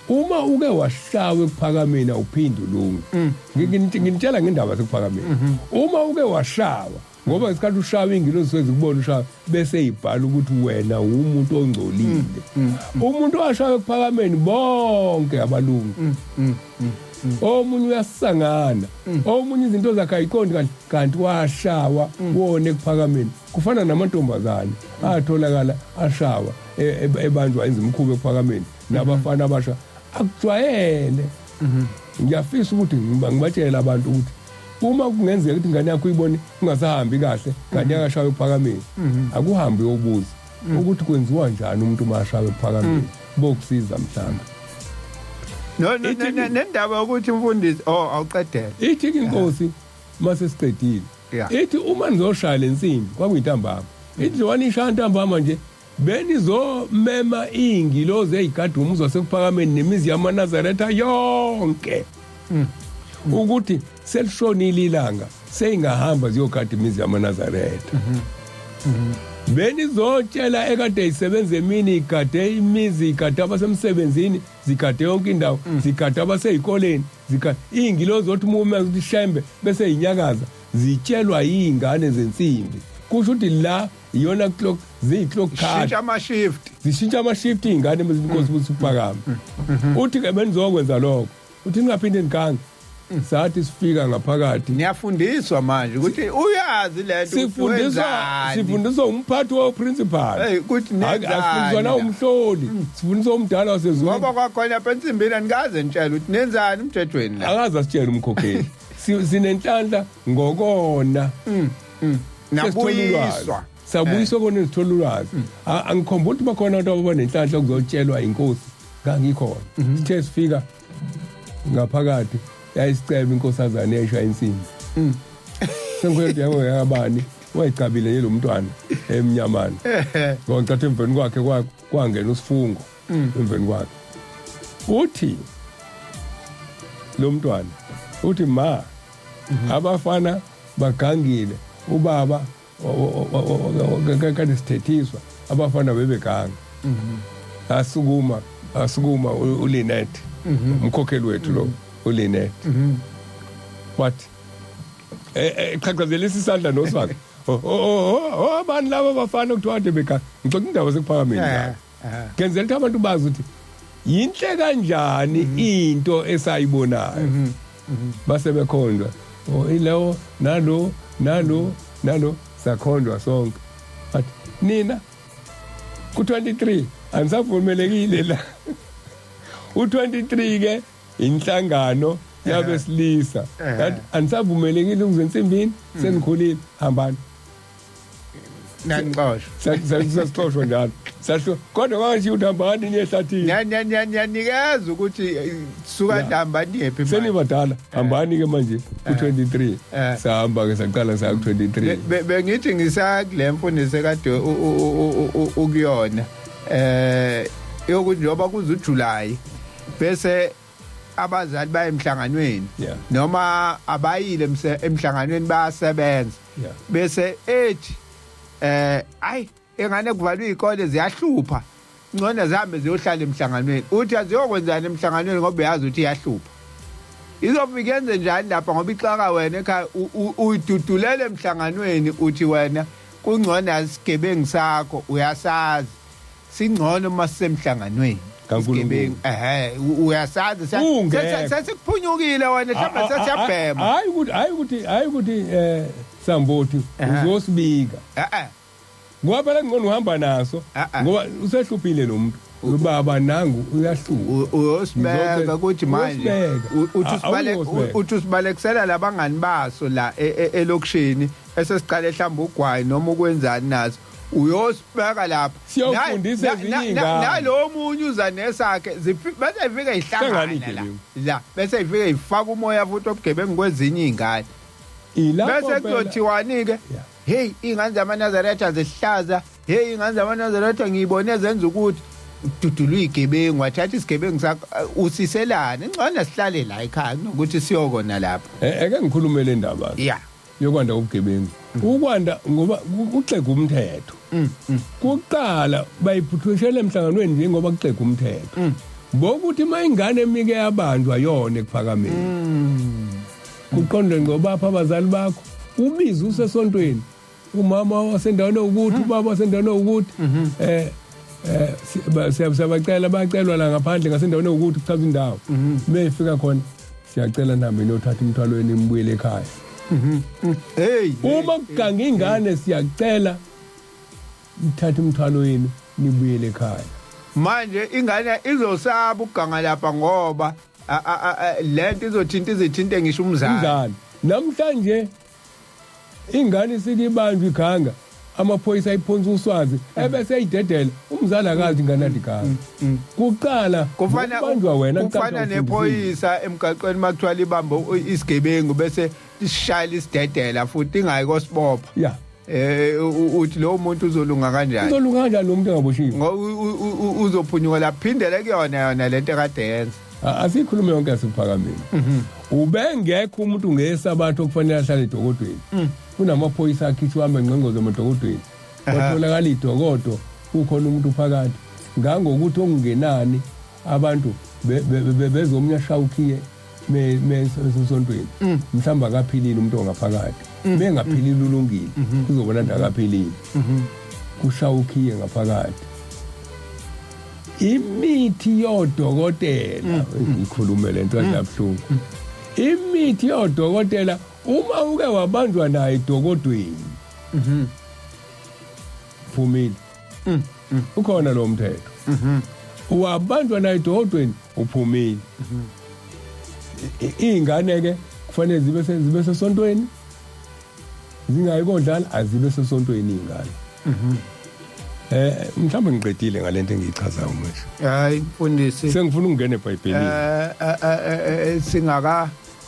uma uke washawa ekuphakameni awuphindi ulunge. Nginitshela ngendaba sekuphakameni. Uma uke washawa, ngoba ngesikhathi ushawa ingilozi sezikubona ushawa bese ibhala ukuthi wena umuntu ongcolile. Umuntu owashawa ekuphakameni bonke abalungi. Omunye uyasangana, omunye izinto zakhe ayiqondi kahle, kanti washawa wona ekuphakameni. Kufana namantombazane atholakala ashawa ebanjwa izimkhuba ekuphakameni nabafana abasha akujwayele. Ngiyafisa ukuthi ngibatshele abantu ukuthi uma kungenzeka ukuthi ingane yakho uyibone ungasahambi kahle kanti yakashawa ekuphakameni, akuhambi uyobuza ukuthi kwenziwa njani umuntu uma ashawa ekuphakameni, bokusiza mhlawumbe. No, nendaba yokuthi mfundisi awuqedele. Ithi inkosi mase siqedile. Ithi uma nizoshaya lensimbi kwakuyintambama. Ithi njengoba nishaya ntambama nje benizomema iy'ngilozi ey'gada umuzi wasekuphakameni nemizi yamaNazaretha yonke. Ukuthi selishonile ilanga seyingahamba ziyogada imizi yamaNazaretha. Benizotshela ekade isebenza emini igade imizi, igade abasemsebenzini, zigade yonke indawo, zigade abaseyikoleni, zigade iy'ngilozi othi uma umema ukuthi shembe bese inyakaza zitshelwa iy'ngane zensimbi. Kusho ukuthi la iyona clock ziyi-clock card. Shintsha ama-shift. Zishintsha ama-shift iy'ngane inkosi ukuthi uphakame. Uthi ke benizokwenza lokho. Uthi ningaphinde nigange. Sathi sifika ngaphakathi. Niyafundiswa manje ukuthi uyazi lento sifundiswa umphathi wo principal. Hey ukuthi nenzani. Asifundiswa na umhloli, sifundiswa umdala wasezweni. Ngoba kwakhona lapha ensimbini anikaze nitshela ukuthi nenzani umjejweni la. Akaze asitshele umkhokheli. Sinenhlanhla ngokona. Nabuyiswa. Sabuyiswa kona sithola ulwazi. Angikhombula ukuthi bakhona abantu abanenhlanhla okuzotshelwa inkosi ngangikhona. Sithe sifika ngaphakathi yayisiceba inkosazane yayishaya insimbi. Sengikhwela yabo yabani wayicabile nje lo mntwana emnyamana. Ngoba ngicatha emveni kwakhe kwangena usifungo emveni kwakhe. Uthi lo mntwana uthi ma abafana bagangile ubaba kade sithethiswa abafana bebeganga. Asukuma uLinet umkhokheli wethu lo uLinet. Wathi eqhaqhazelisa isandla noswaka. Abantu laba bafana kuthiwa kade beganga. Ngixoxa indaba sekuphakameni la. Kenzela ukuthi abantu bazi ukuthi yinhle kanjani into esayibonayo. Base bekhonjwa ilewo nalo nalo nalo sakhonjwa sonke. Bathi nina Ku-23 anisavumelekile la. U-23 ke inhlangano yabesilisa. Yathi anisavumelekile ukuze ensimbini, senikhulile, hambani. Nanixoshwa. Sasixoshwa njalo, sasho, kodwa kwangashiwo ukuthi hambani niye ehlathini. Niyanikeza ukuthi suka hamba niyephi manje? Senibadala, hambani ke manje ku-23. Sahamba ke, saqala saya ku-23. Bengithi ngisakule mfundiso ekade ukuyona yokuthi njengoba kuze uJuly bese abazali baye emhlanganweni noma abayile emhlanganweni, bayasebenza, bese ethi ayi, engane kuvalwe izikole ziyahlupha, ngcono zihambe ziyohlala emhlanganweni. Uthi aziyokwenzani emhlanganweni ngoba uyazi ukuthi iyahlupha, izofika yenze njani lapha ngoba ixaka wena ekhaya, uyidudulela emhlanganweni. Uthi wena kungcono asigebengu sakho uyasazi singcono uma sisemhlanganweni. KaNkulunkulu. Isigebengu, ehe, uyasazi Ungekho. Sesikuphunyukile wena, mhlawumbe sesiyabhema. Hayi ukuthi sambothi uzosibika ngoba phela ngcono uhamba naso ngoba usehluphile lo muntu, ubaba nangu uyahlupha. Uyosibeka ukuthi manje Uyosibeka. Awuyosibeka. Uthi usibalekisela labangani baso la elokishini esesiqale mhlawumbe ugwayi noma ukwenzani naso, uyosibeka lapha. Siyofundisa ezinye iy'ngane. Nalo munye uza nesakhe, bese ifike Hlangana ihlangana la iy'gebengu. La bese ifike ifaka umoya futhi obugebengu kwezinye iy'ngane. Ilapho Bese phela. kuzothiwani-ke? Hey, iy'ngane zamaNazaretha zihlaza, hey, iy'ngane zamaNazaretha ngiyibone zenza ukuthi dudula iy'gebengu, wathatha isigebengu sakho, usiselane, ngcono sihlale la ekhaya kunokuthi siyokona lapha. Eke ngikhulume le ndaba yokwanda kobugebengu, ukwanda ngoba kuxega umthetho. Kuqala bayiphuthushela emhlanganweni njengoba kuxega umthetho bokuthi uma ingane emike yabanjwa yona ekuphakameni, kuqonde ngoba apha abazali bakho ubize usesontweni, umama wasendaweni ukuthi, ubaba wasendaweni ukuthi, siyabacela, bayacelwa la ngaphandle ngasendaweni ukuthi kuchaza indawo, befika khona, siyacela nihambe niyothatha imithwalo yenu nibuyele ekhaya. Hey. Uma kuganga ingane, siyacela nithathe umthwalo wenu nibuyele ekhaya. Manje ingane izosaba ukuganga lapha ngoba lento izothinta, izithinte ngisho umzali. Umzali. Namhlanje ingane isike ibanjwe iganga, amaphoyisa ayiphonsa uswazi ebese eyidedela, umzali akazi ingane athi iganga. Kuqala Kufana kubanjwa wena kufana kuqala ufundisile. Nephoyisa emgaqweni makuthiwa libambe isigebengu bese lisishayela isidedela futhi ingayi kosibopha. Uthi lo muntu uzolunga kanjani? Uzolunga kanjani lo muntu engaboshiwe? Uzophunyuka laphindele kuyona yona lento ekade yenza. Asikhulume yonke yasekuphakameni. Ubengekho umuntu ngesabatho okufanele ahlale edokodweni. Kunamaphoyisa akhishwa ahambe ngqongqoze emadokodweni, kwatholakala idokodo kukhona umuntu phakathi, ngangokuthi okungenani abantu bezomnya shawukhiye mesontweni, mhlawumbe akaphilile umuntu ongaphakathi, bengaphilile ulungile, kuzobona nje akaphilile, kushawukhiye ngaphakathi. Imithi yodokotela, ngikhulume lento kabuhlungu, imithi yodokotela, uma uke wabanjwa naye edokodweni, phumile, ukhona lo mthetho, wabanjwa naye edokodweni, uphumile. Iy'ngane ke kufanele zibe sesontweni, zingayi kodlala, azibe sesontweni iy'ngane. Mhlawumbe ngiqedile ngalento engiyichazayo manje. Hayi mfundisi. Sengifuna ukungena eBhayibhelini.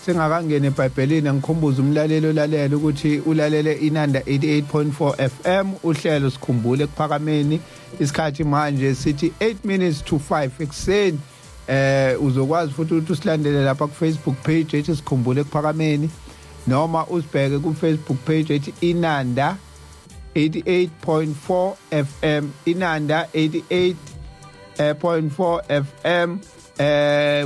Singakangena eBhayibhelini, ngikhumbuza umlaleli olalela ukuthi ulalele Inanda 88.4 FM, uhlelo Sikhumbule Ekuphakameni. Isikhathi manje sithi 8 minutes to 5 ekuseni. Uzokwazi futhi ukuthi usilandele lapha ku Facebook page ethi Sikhumbule Ekuphakameni, noma usibheke ku Facebook page ethi Inanda 88.4 FM, Inanda 88.4 FM,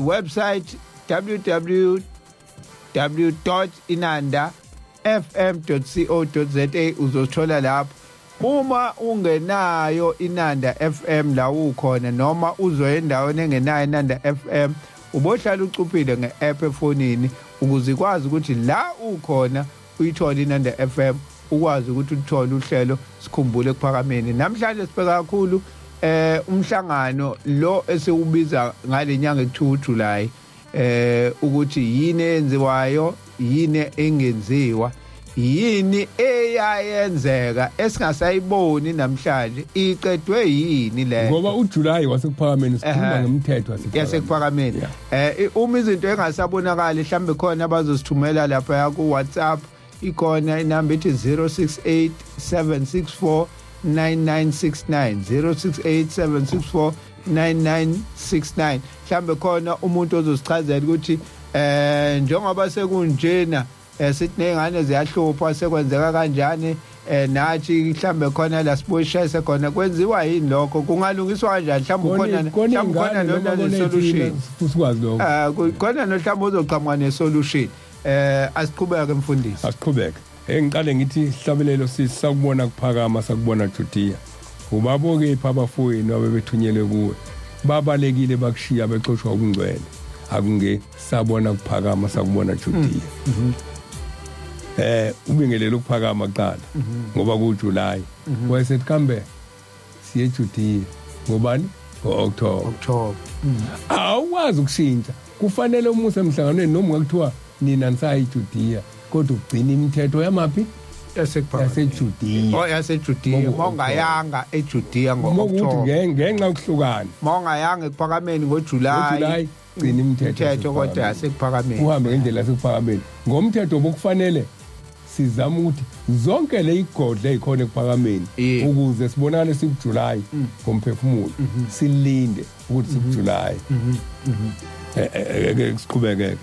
website www.inandafm.co.za, uzothola lapho. Uma ungenayo Inanda FM la ukhona, noma uzoya endaweni engenayo Inanda FM, ubohlala ucuphile nge-app efonini ukuze ikwazi ukuthi la ukhona uyithole Inanda FM, ukwazi ukuthi uthole uhlelo Sikhumbule Ekuphakameni. Namhlanje sibheka kakhulu Umhlangano lo esiwubiza ngalenyanga ekuthiwa uJuly, ukuthi yini eyenziwayo, yini engenziwa, yini eyayenzeka esingasayiboni namhlanje, iqedwe yini le. Ngoba uJuly waseKuphakameni, sikhuluma ngemthetho yaseKuphakameni. Uma izinto engasabonakali, mhlambe khona abazosithumela lapha ku WhatsApp, ikhona inamba ithi 068 764 9969, 068 764 9969. Mhlambe khona umuntu ozosichazela ukuthi njengoba sekunjena, sithi nengane ziyahlupha, sekwenzeka kanjani, nathi mhlambe khona la siboshayise khona, kwenziwa yini lokho, kungalungiswa kanjani, mhlambe khona, mhlambe khona lona solution. Sikwazi lokho. Khona mhlawumbe ozoqhamuka ne-solution. Asiqhubeke, mfundisi. Asiqhubeke. Engiqale ngithi sihlabelelo sisakubona kuphakama, sakubona Judea. Ubabo kephi abafowenu abebethunyelwe kuwe? Babalekile bakushiya bexoshwa ubungcwele. Akunge sabona kuphakama, sakubona Judea. Ubingelele ukuphakama kuqala ngoba kuJuly. Wayesethi kambe siye Judea ngobani? Ngo-October. October. Awukwazi ukushintsha. Kufanele uma usemhlanganweni, noma ungakuthiwa nina nisayi eJudea, kodwa ugcina imithetho yamaphi? YaseKuphakameni. YaseJudea. Oh, yaseJudea. Mawungayanga eJudea Mokuthi ngo-October, ngenxa yokuhlukana mawungayanga eKuphakameni ngoJuly, ngoJuly, gcina imithetho imithetho kodwa yaseKuphakameni. yaseKuphakameni. Uhambe ngendlela yaseKuphakameni ngomthetho. Bokufanele sizame ukuthi zonke le igodle ezikhona eKuphakameni ukuze sibonakale sikuJuly ngomphefumulo, silinde ukuthi sikuJuly. Siqhubekeke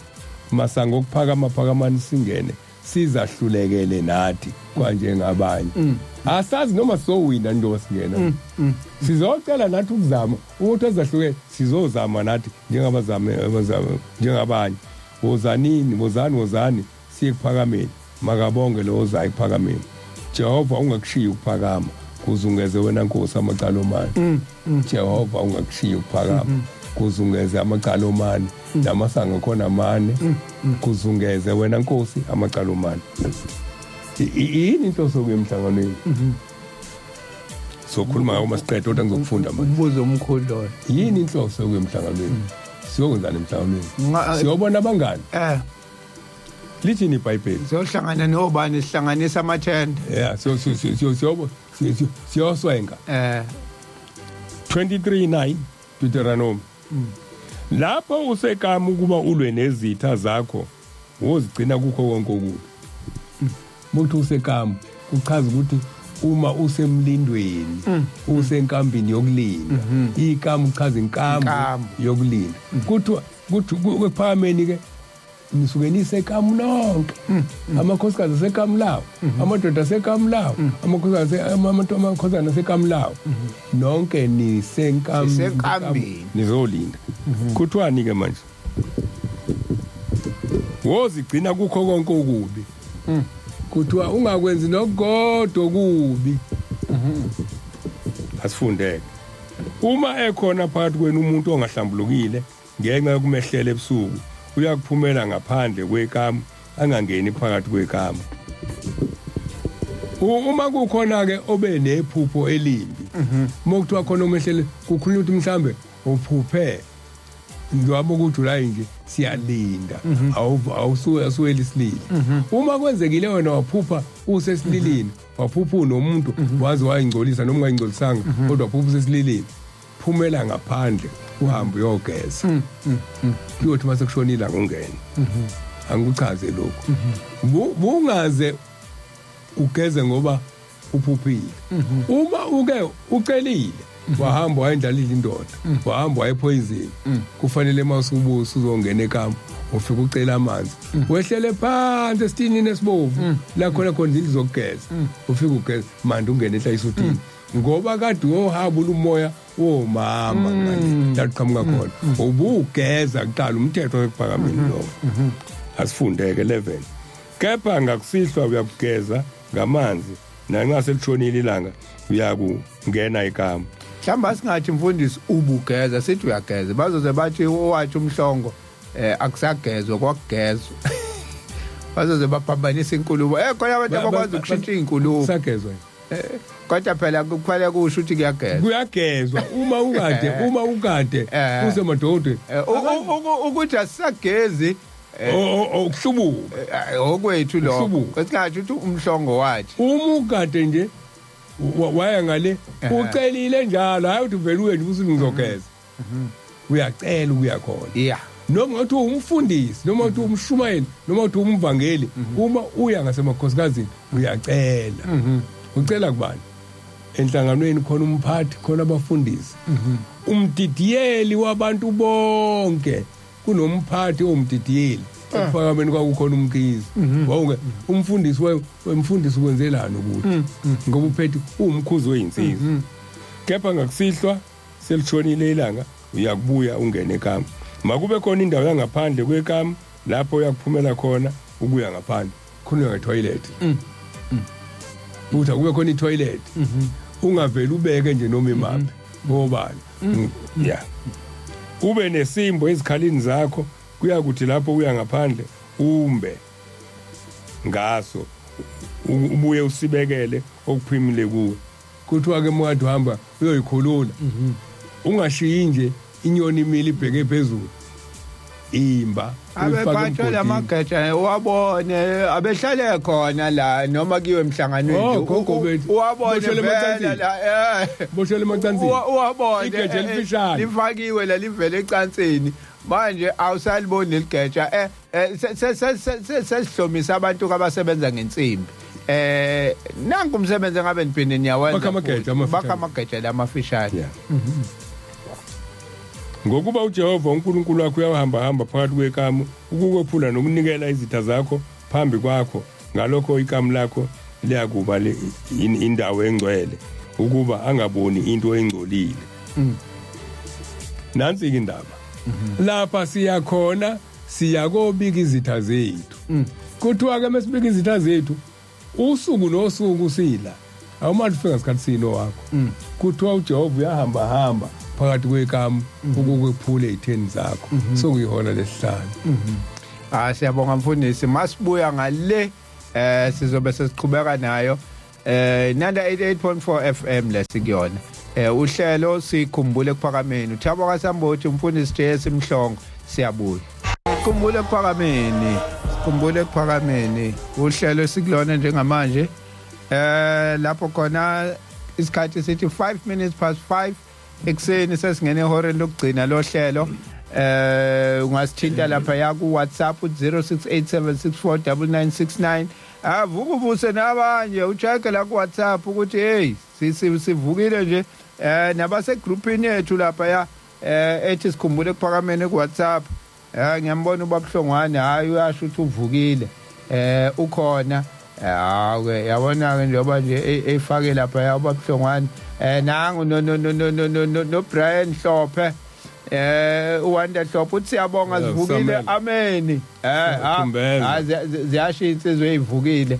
masango okuphakama, phakamani singene, sizahlulekele nathi kwanjengabanye. Asazi noma sizowina njengoba singena, sizocela nathi ukuzama ukuthi azahlukene, sizozama nathi njengabazame abazame njengabanye. Wozanini, wozani, wozani siye ekuphakameni. Makabonge lo ozayo ekuphakameni. Jehova, ungakushiyi ukuphakama, kuzungeze wena Nkosi amacala omane. Jehova, ungakushiyi ukuphakama, kuzungeze amacala omane, namasango khona amane, kuzungeze wena Nkosi amacala omane. Yini inhloso kuye emhlanganweni? Sokhuluma ngako masiqeda, kodwa ngizokufunda manje. Umbuzo omkhulu loyo. Yini inhloso kuye emhlanganweni? Siyokwenzani emhlanganweni? Siyobona abangani? Lithini iBhayibheli? Siyohlangana nobani, sihlanganisa amathende? Yeah, siyoswenka. 23:9 Deuteronomy. Lapho usekama ukuba ulwe nezitha zakho, wozigcina kukho konke okubi. Muthi usekama kuchaza ukuthi uma usemlindweni, usenkambini yokulinda. Ikamu kuchaza inkambu Inkambu. yokulinda. Kuthiwa kuthi ekuphakameni ke nisuke nisekamu nonke, amakhosikazi asekamu lawo, amadoda asekamu lawo, amakhosikazi amakhosana asekamu lawo, nonke nisenkambini. Sisenkambini. Nizolinda. Kuthiwani ke manje? Wozigcina kukho konke okubi. Kuthiwa ungakwenzi nokukodwa okubi. Asifundeke. Uma ekhona phakathi kwenu umuntu ongahlambulukile ngenxa yokumehlela ebusuku, uyakuphumela ngaphandle kwekamu, angangeni phakathi kwekamu. Uma kukhona ke obe nephupho elimbi, uma kuthiwa khona omehlele, kukhulunywa ukuthi mhlambe uphuphe njengoba kuJuly nje siyalinda, awusuke asuwela isilili. Uma kwenzekile wena waphupha usesililini, waphupha unomuntu, waze wayingcolisa noma ungayingcolisanga, kodwa waphupha usesililini, phumela ngaphandle uhambe uyogeza, kuyothi mase kushonile angungene. Angikuchaze lokhu. Bungaze ugeze ngoba uphuphile. Uma uke ucelile, wahamba wayendlalile indoda, wahamba wayepoison, kufanele mawusubusa uzongena ekamu, ufika ucela amanzi, wehlele phansi esitinini esibovu la khona khona izindlu zokugeza, ufika ugeza manje ungene ehla isutini, ngoba kade uyohabula umoya womama ngale la uqhamuka khona, ubugeza kuqala. Umthetho wekuphakameni lowo. Asifundeke 11. Kepha ngakusihlwa uyakugeza ngamanzi, nanxa selishonile ilanga uyakungena ekamu. Mhlawumbe asingathi, mfundisi, ubugeza, sithi uyageza, bazoze bathi owathi uMhlongo akusagezwa, kwakugezwa. Bazoze baphambanisa inkulumo. Khona abantu abakwazi ukushintsha izinkulumo. Sagezwa. Kodwa phela kufanele kusho ukuthi kuyagezwa. Kuyagezwa uma ukade, uma ukade usemadodeni. Ukuthi asisagezi ukuhlubuka. Okwethu lokho. Kwesikhathi uthi umhlongo wathi. Uma ukade nje waya ngale ucelile njalo, hayi uthi uvele uye nje uthi ngizogeza. Uyacela ukuya khona. Yeah. Noma uthi umfundisi, noma uthi umshumayeli, noma uthi umvangeli, uma uya ngasemakhosikazini uyacela. Ucela kubani? Enhlanganweni khona umphathi, khona abafundisi. Umdidiyeli wabantu bonke kunomphathi omdidiyeli. Ekuphakameni kwakukhona umkhizi. Wawunge umfundisi wemfundisi ukwenzelani ukuthi ngoba uphethe umkhuzi weyinsizwa. Kepha ngakusihlwa selishonile ilanga uyakubuya ungene ekamu. Makube khona indawo yangaphandle kwekamu lapho uyakuphumela khona ukuya ngaphandle. Khona ngetoilet. Uthi akube khona itoilet. Ungaveli ubeke nje noma imaphi. Ngobani? Yeah. Ube nesimbo ezikhalini zakho, kuyakuthi lapho uya ngaphandle umbe ngaso ubuye usibekele okuphimile kuwe. Kuthiwa ke mukade uhamba uyoyikhulula. Ungashiyi nje inyoni imile ibheke phezulu. Imba abephathwe lamageja uwabone abehlale khona la noma kuyiwe emhlanganweni uwabone vele la boshele emacansini uwabone igeja elifishane lifakiwe la livele ecansini manje awusaliboni leligeja. Sesihlomisa abantu abasebenza ngensimbi. Nanku umsebenzi engabe niphinde niyawenza, bakha amageja lamafishane. Ngokuba uJehova uNkulunkulu wakho uyahamba hamba phakathi kwekamu ukukwephula nokunikela izitha zakho phambi kwakho, ngalokho ikamu lakho liyakuba indawo engcwele ukuba angaboni into engcolile. Nansi indaba lapha siyakhona, siyakobika izitha zethu. Kuthiwa ke mesibika izitha zethu usuku nosuku sila awumathi ufika ngesikhathi sino wakho. Kuthiwa uJehova uyahamba hamba phakathi kwekamu ukukwephula ezitheni zakho. Sokuyihora lesihlanu. Siyabonga mfundisi. Masibuya ngale sizobe sesiqhubeka nayo Nanda 88.4 FM lesikuyona. Uhlelo sikhumbule ekuphakameni. Uthabo kaSambothi, umfundisi JS Mhlongo, siyabuya. Sikhumbule ekuphakameni. Sikhumbule ekuphakameni. Uhlelo sikulona njengamanje. Lapho khona isikhathi sithi 5:05 ekuseni, sesingene ehoreni lokugcina lohlelo. Ungasithinta lapha ya ku WhatsApp 0687649969. Avuka ubuse nabanye ucheck la ku WhatsApp ukuthi hey sivukile nje. Nabase groupini yethu lapha ya ethi sikhumbule ekuphakameni ku WhatsApp. Ngiyambona uBabhlongwane, hayi uyasho ukuthi uvukile. Ukhona. Hawe yabona ke njengoba nje efake lapha ya uBabhlongwane. Nangu no no no no no no Brian Hlophe. uWanda Hlophe uthi siyabonga sivukile, ameni. Ziyasho insizwe ezivukile.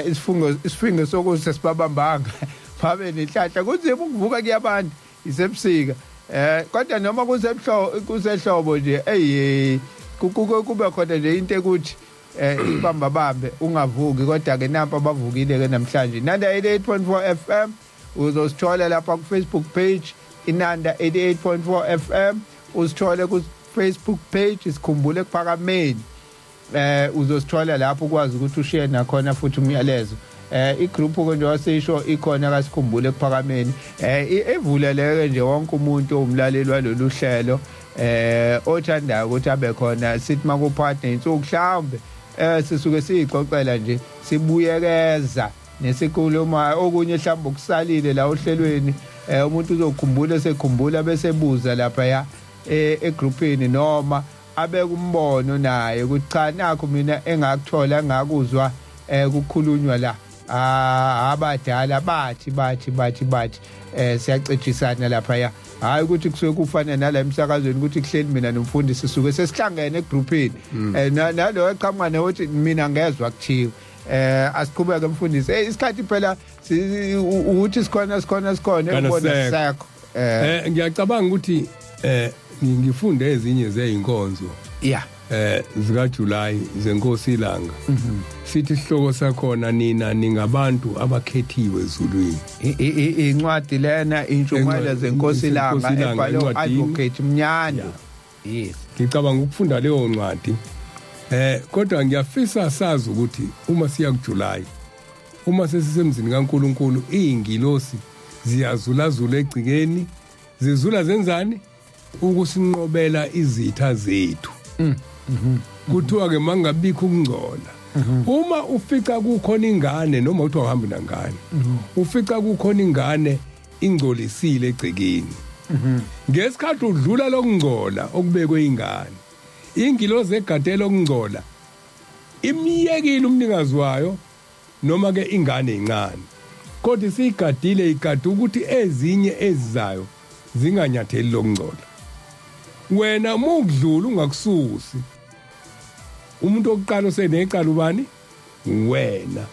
Isifungo sokuthi sibabambanga babe nenhlanhla. Kunzima ukuvuka kuyabantu isebusika. Kodwa noma kusehlobo nje ey kube khona nje into ekuthi ibamba bambe ungavuki, kodwa ke nampa abavukile ke namhlanje. Nanda 88.4 FM uzosithola lapha ku Facebook page Inanda 88.4 FM, usithole ku Facebook page Sikhumbule Ekuphakameni. Uzosithola lapho ukwazi ukuthi ushiye nakhona futhi umyalezo. Igroup ke nje wasisho ikhona kaSikhumbule Ekuphakameni, evuleleke nje wonke umuntu owumlaleli walolu hlelo othandayo ukuthi abe khona. Sithi makuphathi nezinsuku mhlawumbe sisuke siyixoxela nje, sibuyekeza nesikhuluma okunye mhlawumbe okusalile la ohlelweni. Umuntu uzokhumbula sekhumbula bese buza lapha ya egroupini, noma abeke umbono naye ukuthi cha nakho mina engakuthola engakuzwa kukhulunywa la. Abadala bathi bathi bathi bathi siyacijisana lapha ya. Hayi ukuthi kusuke kufana nala emsakazweni ukuthi kuhleli mina nomfundisi sisuke sesihlangene egroupini. Nalo eqhamuka nokuthi mina ngezwa kuthiwa. Asiqhubeke mfundisi. Isikhathi phela ukuthi sikhona ubona sakho. Ngiyacabanga ukuthi ngifunde ezinye zeyinkonzo. Yeah. Zika July zenkosi ilanga. Sithi isihloko sakhona, nina ningabantu abakhethiwe ezulwini. Incwadi lena, intshumayelo zenkosi ilanga, ebhalwe Advocate Mnyandu. Yes. Ngicabanga ukufunda leyo ncwadi. Kodwa ngiyafisa sazi ukuthi uma siya kuJuly, uma sesisemzini kaNkuluNkulu, izingilosi ziyazulazula egcikeni, zizula zenzani? Ukusinqobela izitha zethu. Kuthiwa ke mangabikho ukungcola. Uma ufica kukhona ingane, noma kuthiwa uhambe nangane, ufica kukhona ingane ingcolisile egcekeni. Ngesikhathi udlula lokungcola okubekwe ingane, ingilozi egadela okungcola imiyekile umnikazi wayo, noma ke ingane incane, kodwa isiyigadile, igade ukuthi ezinye ezizayo zinganyatheli lokungcola. Wena uma ukudlula ungakususi, umuntu okuqala osenecala ubani? Wena,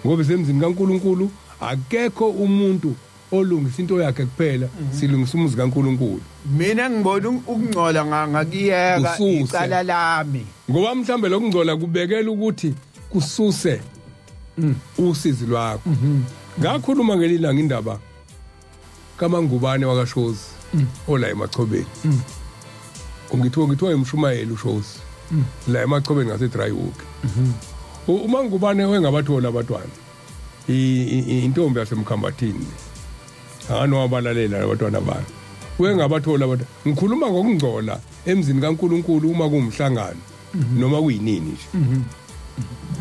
ngoba semzini kaNkuluNkulu akekho umuntu olungisa into yakhe kuphela, silungisa umuzi kaNkuluNkulu. Mina ngibona ukungcola ngakuyeka, icala lami. Ngoba mhlambe lokungcola kubekela ukuthi kususe usizi lwakho. Ngakhuluma ngelilanga indaba kaMangubane wakaShozi ola eMachobeni. Ngithiwa imshumayeli uShozi la eMachobeni ngase Dryhoek. UMangubane wengabathola abantwana, intombi yasemkhambathini, anowabalalela abantwana bayo, wengabathola abantwana. Ngikhuluma ngokungcola emzini kaNkuluNkulu uma kuwumhlangano noma kuyinini nje.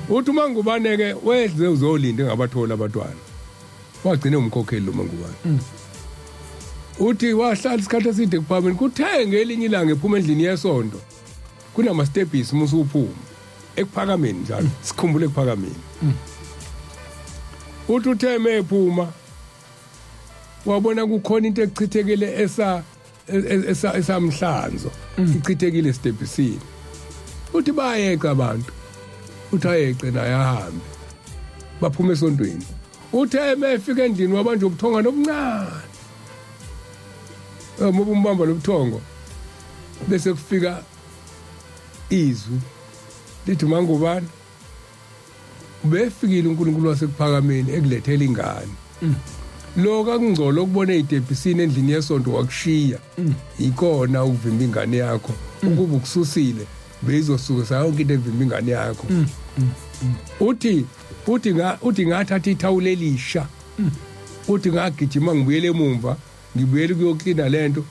Uthi uMangubane ke wedle uzolinda engabathola abantwana, wagcina umkhokheli lo Mangubane. Uthi wahlala isikhathi eside kuphameni. Kuthe ngelinye ilanga ephuma endlini yesonto, kunama-stepisi uma usuphuma ekuphakameni njalo, sikhumbule ekuphakameni. Uthi uthe mephuma wabona kukhona into echithekile esa esamhlanzo, ichithekile estebhisini. Uthi bayeqa abantu, uthi ayeqe naye ahambe, baphuma esontweni. Uthe emefika endlini wabanjwa ubuthongwana obuncane. Uma umbamba lobuthongo, bese kufika izwi lithi, "Mangubani, ubefikile uNkulunkulu wasekuphakameni ekulethela ingane. Lo kakungcola okubona ezitebhisini endlini yesonto wakushiya, ikona ukuvimba ingane yakho. Ukuba ukususile, beyizosuka yonke into evimba ingane yakho." Uthi ngathatha ithawula elisha. Uthi ngagijima ngibuyele emumva, ngibuyele ukuyoklina lento.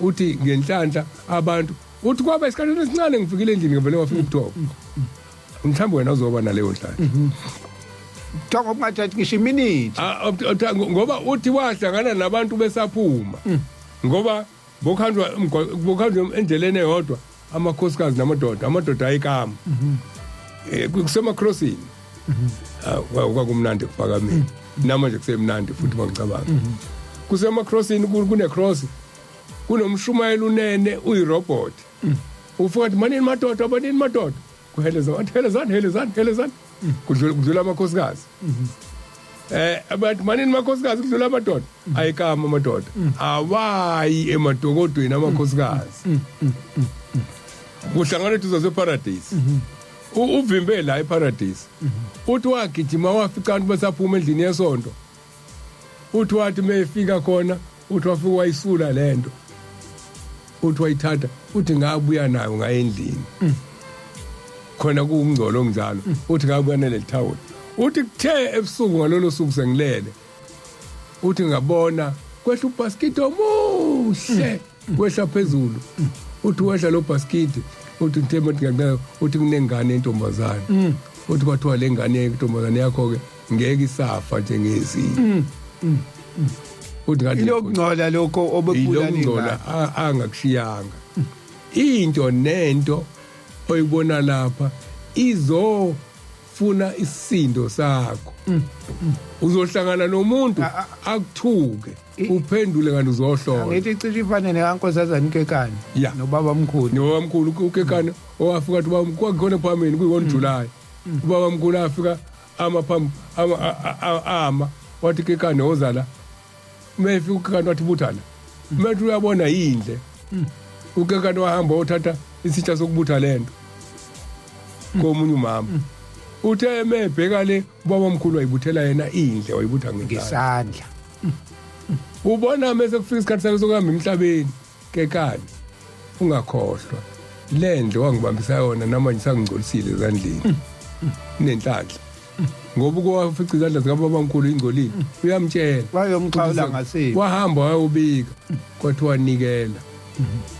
Uthi ngenhlanhla abantu, uthi kwaba isikhathi esincane ngifikile endlini, ngivele wafika ubuthongo. Mhlawumbe wena uzoba naleyo nhlanhla. Thongo bungathathi ngisho iminute. Ngoba uthi wahlangana nabantu besaphuma, ngoba bokhanjwa endleleni eyodwa, amakhosikazi namadoda, amadoda ayikama kusema-crossini. Kwakumnandi kuphakameni, namanje kusemnandi futhi mangicabanga. Kusema-crossini, kune-cross, kunomshumayeli unene uyirobot, ufika athi, "Manini madoda, manini madoda." Kuheleza, wathi, "Helezani, helezani, helezani." Kudlula amakhosikazi. Abathi, "Manini makhosikazi," kudlula amadoda, ayikama amadoda, awayi emadokodweni amakhosikazi. Kuhlangana eduze separadise, uvimbe la eparadise. Uthi wagijima wafica abantu besaphuma endlini yesonto. Uthi wathi mayefika khona, uthi wafika wayisula lento, uthi wayithatha. Uthi ngabuya nayo ngaye endlini khona kuwungcolo onjalo. Uthi ngabuya naleli thawula. Uthi kuthe ebusuku ngalolo suku sengilele, uthi ngabona kwehla ubhaskiti omuhle, wehla phezulu. Uthi wehla lo bhaskiti, uthi ngithe manje ngiyakunika, uthi kunengane yentombazane. Uthi kwathiwa le ngane yentombazane yakho ke ngeke isafa njengezinye. Uthi ngathi Ilokungcola lokho obekubulala ilokungcola ingane. Angakushiyanga into nento oyibona lapha izofuna isisindo sakho. Uzohlangana nomuntu akuthuke, uphendule kanti uzohlola. Angithi cishe ifane nekankosazana Nkekane nobaba mkhulu. Nobaba mkhulu uKekane owafika athi, "Baba," kwakukhona ephameni kuyi-1 July, ubaba mkhulu afika ama phambi ama ama wathi, "Kekane, woza la." Uma efika uKekane wathi, "Buthana." Manje uyabona yindle. Ukekane wahamba wothatha isitsha sokubutha lento komunye umama. Uthe emebheka le, ubaba omkhulu wayibuthela yena indle, wayibutha ngesandla. Ubona mase kufika isikhathi sakhe sokuhamba emhlabeni, kekane ungakhohlwa lendle wangibambisa yona, namanje sangingcolisile ezandleni nenhlanhla, ngoba ukowafica izandla zikababamkhulu ingcolile, uyamtshela. Wayomxhawula ngasiphi? Wahamba wayobika, kwathiwa nikela,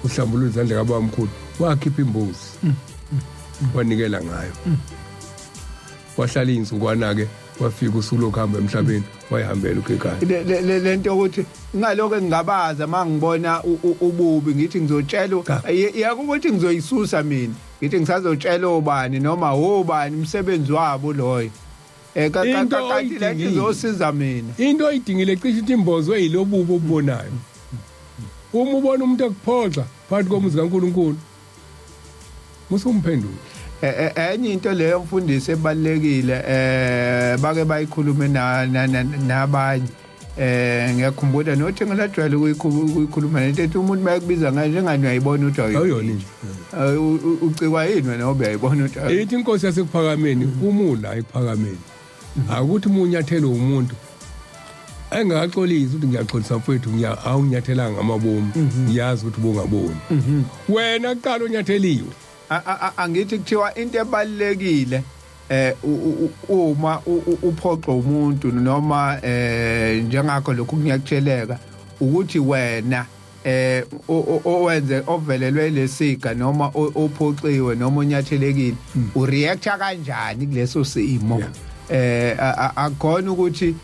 uhlambulula izandla kababamkhulu, wakhipha imbuzi wanikela ngayo. Wahlala iy'nsukwana-ke, wafika usuku lokuhamba emhlabeni, wayihambela uKekane. Lento ukuthi ngaloko engingabaza mangibona ububi, ngithi ngizotshela, iyakuthi ngizoyisusa mina, ngithi ngisazotshela obani noma obani, umsebenzi wabo loyo. Into Kanti lento oyidingile. izosiza mina. Into oyidingile cishe ukuthi imbozwe yilobubi obubonayo. Uma ubona umuntu ekuphoxa phakathi komuzi kaNkulunkulu, musumphendula. Enye into leyo, mfundisi, ebalekile, bake bayikhulume nabanye, ngiyakhumbula nothi ngilajwayele ukuyikhuluma lento ethi umuntu bayekubiza ngayo njengani, uyayibona ukuthi awuyona nje. Ucikwa yini wena ngoba uyayibona ukuthi Ithi inkosi yasekuphakameni, umula ekuphakameni, akuthi uma unyathelo umuntu engakaxolisi ukuthi ngiyaxolisa mfowethu, ngiya awunyathelanga ngamabomu, ngiyazi ukuthi ubungaboni wena kuqala unyatheliwe. Angithi kuthiwa into ebalekile, uma uphoxa umuntu noma njengakho lokhu kunyatsheleka, ukuthi wena owenze ovelelwe lesiga noma ophoxiwe noma onyathelekile, ureacta kanjani kuleso simo? Akukhona ukuthi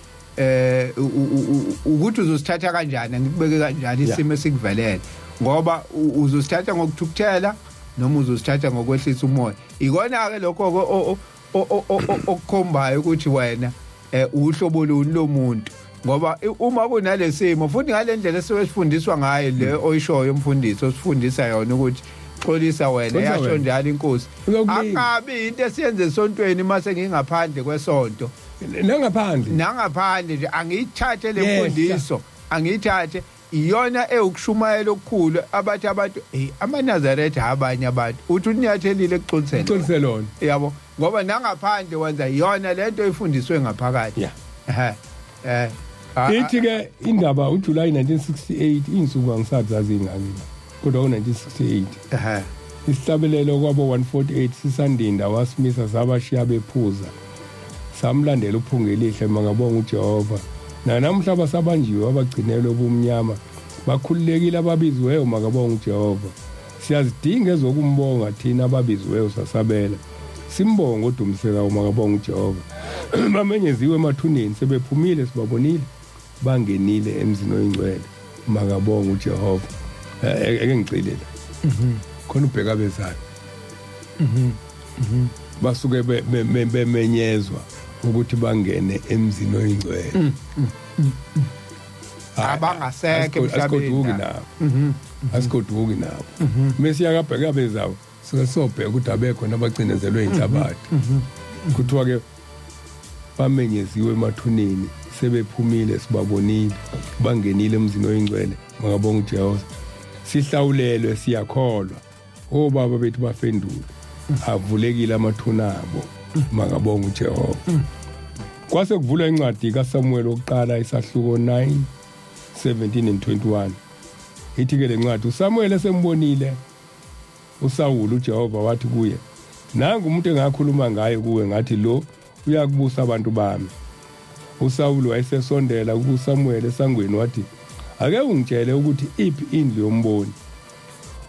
ukuthi uzosithatha kanjani, ngikubeke kanjani isimo esikuvelele, ngoba uzosithatha ngokuthukuthela noma uzosithatha ngokwehlisa umoya. Ikona ke lokho okukhombayo ukuthi wena uhlobo luni lomuntu, ngoba uma kunalesimo futhi ngalendlela esifundiswa ngayo le oyishoyo, umfundisi osifundisa yona ukuthi xolisa wena, Xolisa yasho wena. njalo inkosi. Uyokulinga. Akabi into esiyenze esontweni mase ngingaphandle kwesonto. Nangaphandle. Nangaphandle nje angiyithathe le Yehla. mfundiso, angiyithathe iyona ewukushumayela okukhulu abathi abantu, hey, amaNazaretha abanye abantu uthi unyathelile ekuxoliseni. Xolise lona. Yabo, ngoba nangaphandle wenza iyona lento efundiswe ngaphakathi. Ithi ke indaba uJuly 1968, insuku angisazi zazingaki kodwa u1968, isihlabelelo kwabo 148 sisandinda, wasimisa sabashiya bephuza, samlandela uPhungelihle, makabonga uJehova. Nanamhla basabanjiwe abagcinelwe ubumnyama, bakhululekile ababiziweyo, makabonga uJehova. Siyazidinga ezokumbonga thina ababiziweyo, sasabela simbonge odumisekayo, makabonga uJehova. Bamenyeziwe emathuneni, sebephumile, sibabonile bangenile emzini oyingcwele, makabonga uJehova. Eke ngicile la khona ubheka bezayo basuke bemenyezwa ukuthi bangene emzini oyingcwele. Abangasekho emhlabeni. Asigoduki nabo, asigoduki nabo. Mesiya kabheka bezawo, sike sobheka ukuthi abekho nabacinezelwe inhlabathi. Kuthiwa ke bamenyeziwe emathuneni, sebephumile, sibabonile bangenile emzini oyingcwele, makabonga uJehova. Sihlawulelwe, siyakholwa, obaba bethu bafendula, avulekile amathuna abo, makabonga uJehova. Kwase kuvulwa incwadi kaSamuel wokuqala, isahluko 9 17 and 21. Ithi ke lencwadi, uSamuel esembonile uSawuli, uJehova wathi kuye, nangu umuntu engakhuluma ngaye kuwe ngathi, lo uyakubusa abantu bami. uSawuli wayesesondela kuSamuel esangweni, wathi, ake ungitshele ukuthi iphi indlu yomboni.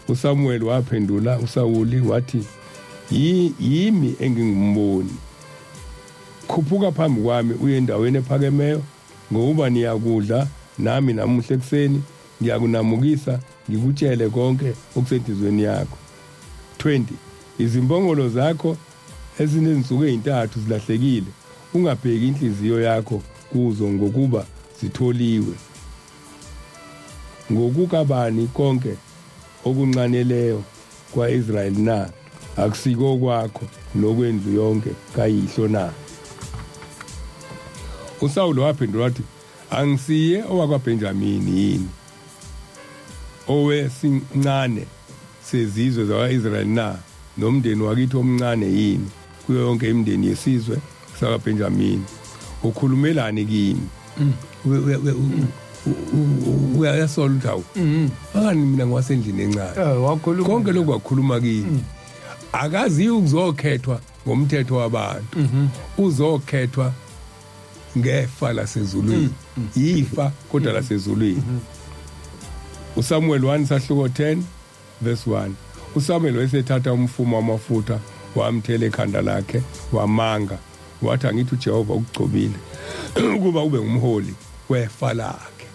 uSamuel waphendula uSawuli wathi, yimi engingumboni. Khuphuka phambi kwami uye endaweni ephakemeyo, ngokuba niyakudla nami namuhla ekuseni, ngiyakunamukisa ngikutshele konke okusenhliziyweni yakho. 20 Izimbongolo zakho ezinezinsuku ezintathu zilahlekile, ungabheki inhliziyo yakho kuzo, ngokuba zitholiwe. Ngokukabani konke okunxaneleyo kwa-Israyeli na? Akusiko kwakho nokwendlu yonke kayihlo na? uSawulu waphendula wathi, angisiye owakwaBenjamini yini, owesincane sezizwe zakwa-Israyeli na nomndeni wakithi omncane yini kuyo yonke imindeni yesizwe sakaBenjamini ukhulumelani kimi uyasola ukuthi hawu akani mina ngiwasendlini encane wakhuluma konke lokhu wakhuluma kimi akaziyo ukuzokhethwa ngomthetho wabantu uzokhethwa ngefa lasezulwini ifa kodwa lasezulwini uSamuel 1 sahluko 10 verse 1 uSamuel wayesethatha umfumo wamafutha wamthela ekhanda lakhe wamanga wathi angithi uJehova ukugcobile ukuba ube ngumholi wefa lakhe.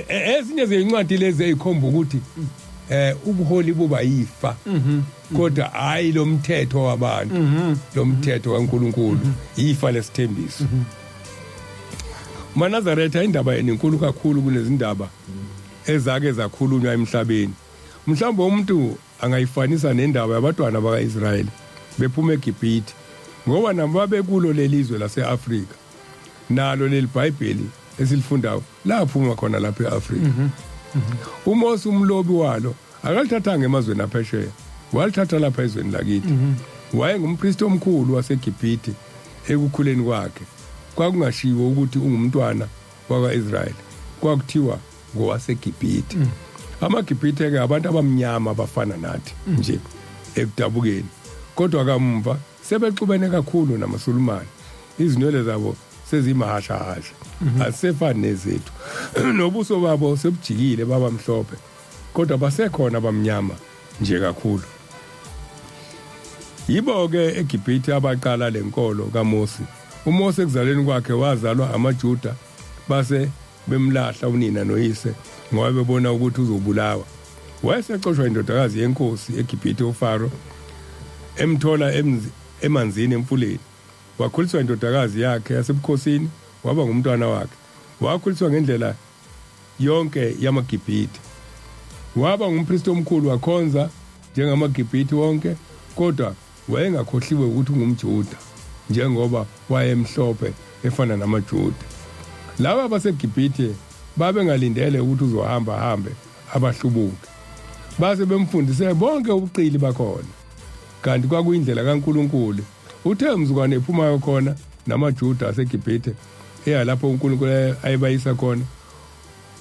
Ezinye zezincwadi lezi ezikhomba ukuthi ubuholi buba yifa kodwa hayi lo mthetho wabantu, lo mthetho kaNkuluNkulu ifa lesithembiso. MaNazaretha, indaba yenu inkulu kakhulu kunezindaba ezake zakhulunywa emhlabeni. Mhlawumbe umuntu angayifanisa nendaba yabantwana baka-Israyeli bephuma eGibhithe, ngoba nabo babekulo lelizwe lase-Afrika. Nalo leli Bhayibheli esilifundayo laphuma khona lapha e-Afrika. uMose umlobi walo akalithathanga emazweni aphesheya, walithatha lapha ezweni lakithi. Wayengumpristi omkhulu waseGibhithe ekukhuleni kwakhe. Kwakungashiwo ukuthi ungumntwana wakwa-Israyeli, kwakuthiwa ngowaseGibhithe. AmaGibhithe ke abantu abamnyama abafana nathi nje ekudabukeni, kodwa kamva sebexubene kakhulu namaSulumane. Izinwele zabo sezimahashahasha, azisefani nezethu, nobuso babo sebujikile baba mhlophe, kodwa basekhona abamnyama nje kakhulu. Yibo-ke eGibhithe abaqala lenkolo kaMose. UMose ekuzalweni kwakhe wazalwa amaJuda, base bemlahla unina noyise ngoba bebona ukuthi uzobulawa. Wayesecoshwa indodakazi yenkosi eGibhithe uFaro, emthola emanzini emfuleni. Wakhuliswa indodakazi yakhe yasebukhosini, waba ngumntwana wakhe. Wakhuliswa ngendlela yonke yamaGibhithe. Waba ngumpristi omkhulu, wakhonza njengamaGibhithe wonke, kodwa wayengakhohliwe ukuthi ungumJuda njengoba wayemhlophe efana namaJuda. Laba baseGibhithe babengalindele ukuthi uzohamba hambe abahlubuke. Base bemfundise bonke ubuqili bakhona. Kanti kwakuyindlela kaNkulunkulu. Uthe mzukwane ephumayo khona namaJuda aseGibhithe eya lapho uNkulunkulu ayebayisa khona,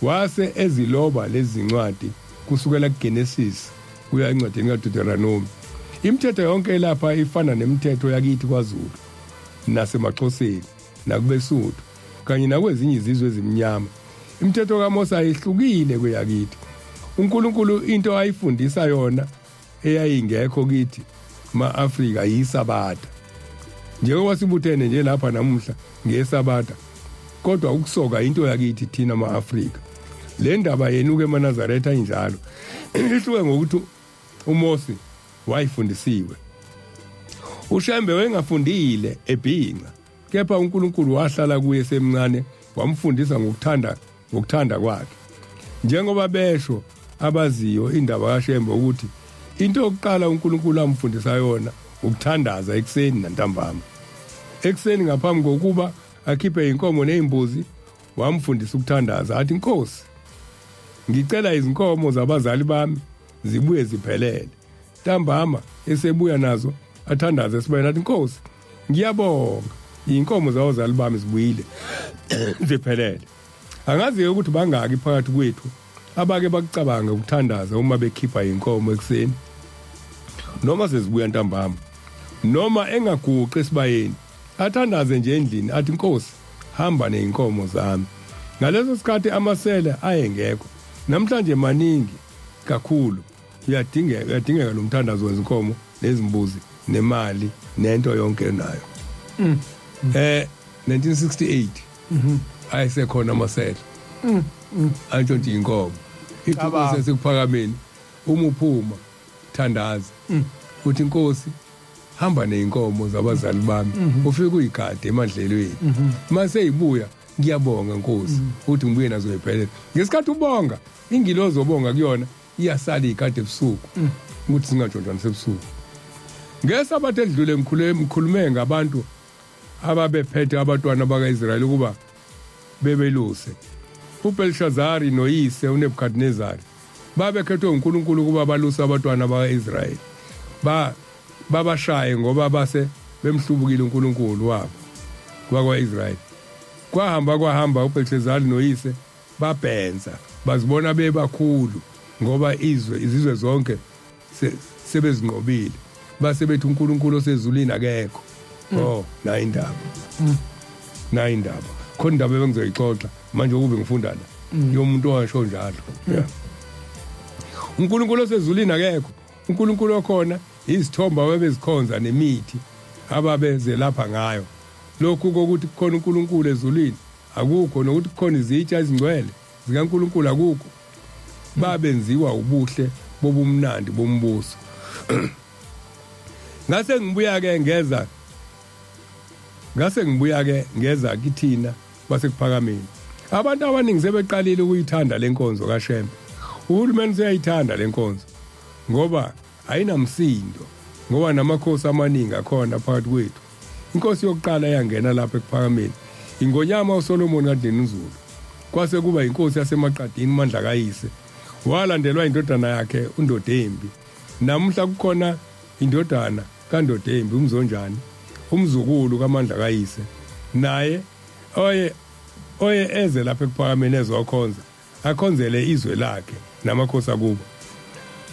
wase eziloba lezi zincwadi kusukela kuGenesis kuya encwadini kaDeuteronomy. Imithetho yonke lapha ifana nemithetho yakithi kwaZulu nasemaXhoseni nakubeSuthu kanye nakwezinye izizwe ezimnyama. Imithetho kaMose ayihlukile kweyakithi. uNkulunkulu into ayifundisa yona eyayingekho kithi ma-Afrika yiSabatha. Njengoba sibuthene nje lapha namuhla ngeSabatha, kodwa ukusoka into yakithi thina ma-Afrika. Le ndaba yenu-ke emaNazaretha injalo. Ihluke ngokuthi uMose wayifundisiwe. uShembe wayengafundile ebhinca, kepha uNkulunkulu wahlala kuye semncane wamfundisa ngokuthanda kwakhe. Njengoba besho abaziyo indaba kaShembe ukuthi into yokuqala uNkulunkulu amfundisa yona ukuthandaza ekuseni nantambama. Ekuseni ngaphambi kokuba akhiphe inkomo nezimbuzi wamfundisa ukuthandaza athi, Nkosi, ngicela izinkomo zabazali bami zibuye ziphelele. Ntambama esebuya nazo athandaze esibayeni athi, Nkosi, ngiyabonga, inkomo zabazali bami zibuyile ziphelele. Angazi-ke ukuthi bangaki phakathi kwethu abake bakucabanga ukuthandaza uma bekhipha inkomo ekuseni noma sezibuya ntambama, noma engaguqi esibayeni athandaze nje endlini athi, Nkosi, hamba nezinkomo zami. Ngaleso sikhathi amasele ayengekho, namhlanje maningi kakhulu. Uyadingeka lo mthandazo wezinkomo nezimbuzi nemali nento yonke nayo. 1968 ayisekhona amasela antshontshe inkomo. Ithi Cabanga. Inkosi yasekuphakameni, uma uphuma thandaza uthi, Inkosi, hamba nezinkomo zabazali bami, ufike uyigade emadlelweni, mase ibuya ngiyabonga Nkosi uthi ngibuye nazo iphelele. Ngesikhathi ubonga, ingilozi obonga kuyona iyasala igade ebusuku ukuthi singatshontshwa nasebusuku. Ngesabatha edlule ngikhulume ngabantu ababephethe abantwana bakaIsrayeli ukuba bebeluse, uBelshazari noyise uNebukadnezari. Babekhethwe uNkulunkulu ukuba baluse abantwana bakwa-Israyeli. Ba babashaye ngoba base bemhlubukile uNkulunkulu wabo wakwa-Israyeli. Kwahamba kwahamba uBelshezari noyise babhensa bazibona bebakhulu ngoba izwe izizwe zonke sebezinqobile base bethi uNkulunkulu osezulwini akekho. Oh, nayi indaba. Nayi indaba. Khona indaba ebengizoyixoxa manje ukube ngifunda la. Yomuntu owasho njalo. Yeah. uNkulunkulu osezulwini akekho. uNkulunkulu okhona izithombe ababezikhonza nemithi ababezelapha ngayo. Lokhu kokuthi kukhona uNkulunkulu ezulwini akukho, nokuthi kukhona izitsha ezingcwele zikaNkulunkulu akukho. Babenziwa ubuhle bobumnandi bombuso. Ngase ngibuya ke ngeza ngase ngibuya ke ngeza kithina basekuphakameni. Abantu abaningi sebeqalile ukuyithanda lenkonzo kaShembe. Uhulumeni useyayithanda lenkonzo ngoba ayinamsindo, ngoba namakhosi amaningi akhona phakathi kwethu. Inkosi yokuqala eyangena lapha ekuphakameni iNgonyama uSolomon kaDinuzulu. Kwase kuba inkosi yaseMaqadini uMandla kayise. Walandelwa indodana yakhe uNdodembi. Namuhla kukhona indodana kaNdodembi uMzonjani, umzukulu kaMandla kayise, naye oye oye eze lapha ekuphakameni ezokhonza, akhonzele izwe lakhe namakhosi akubo.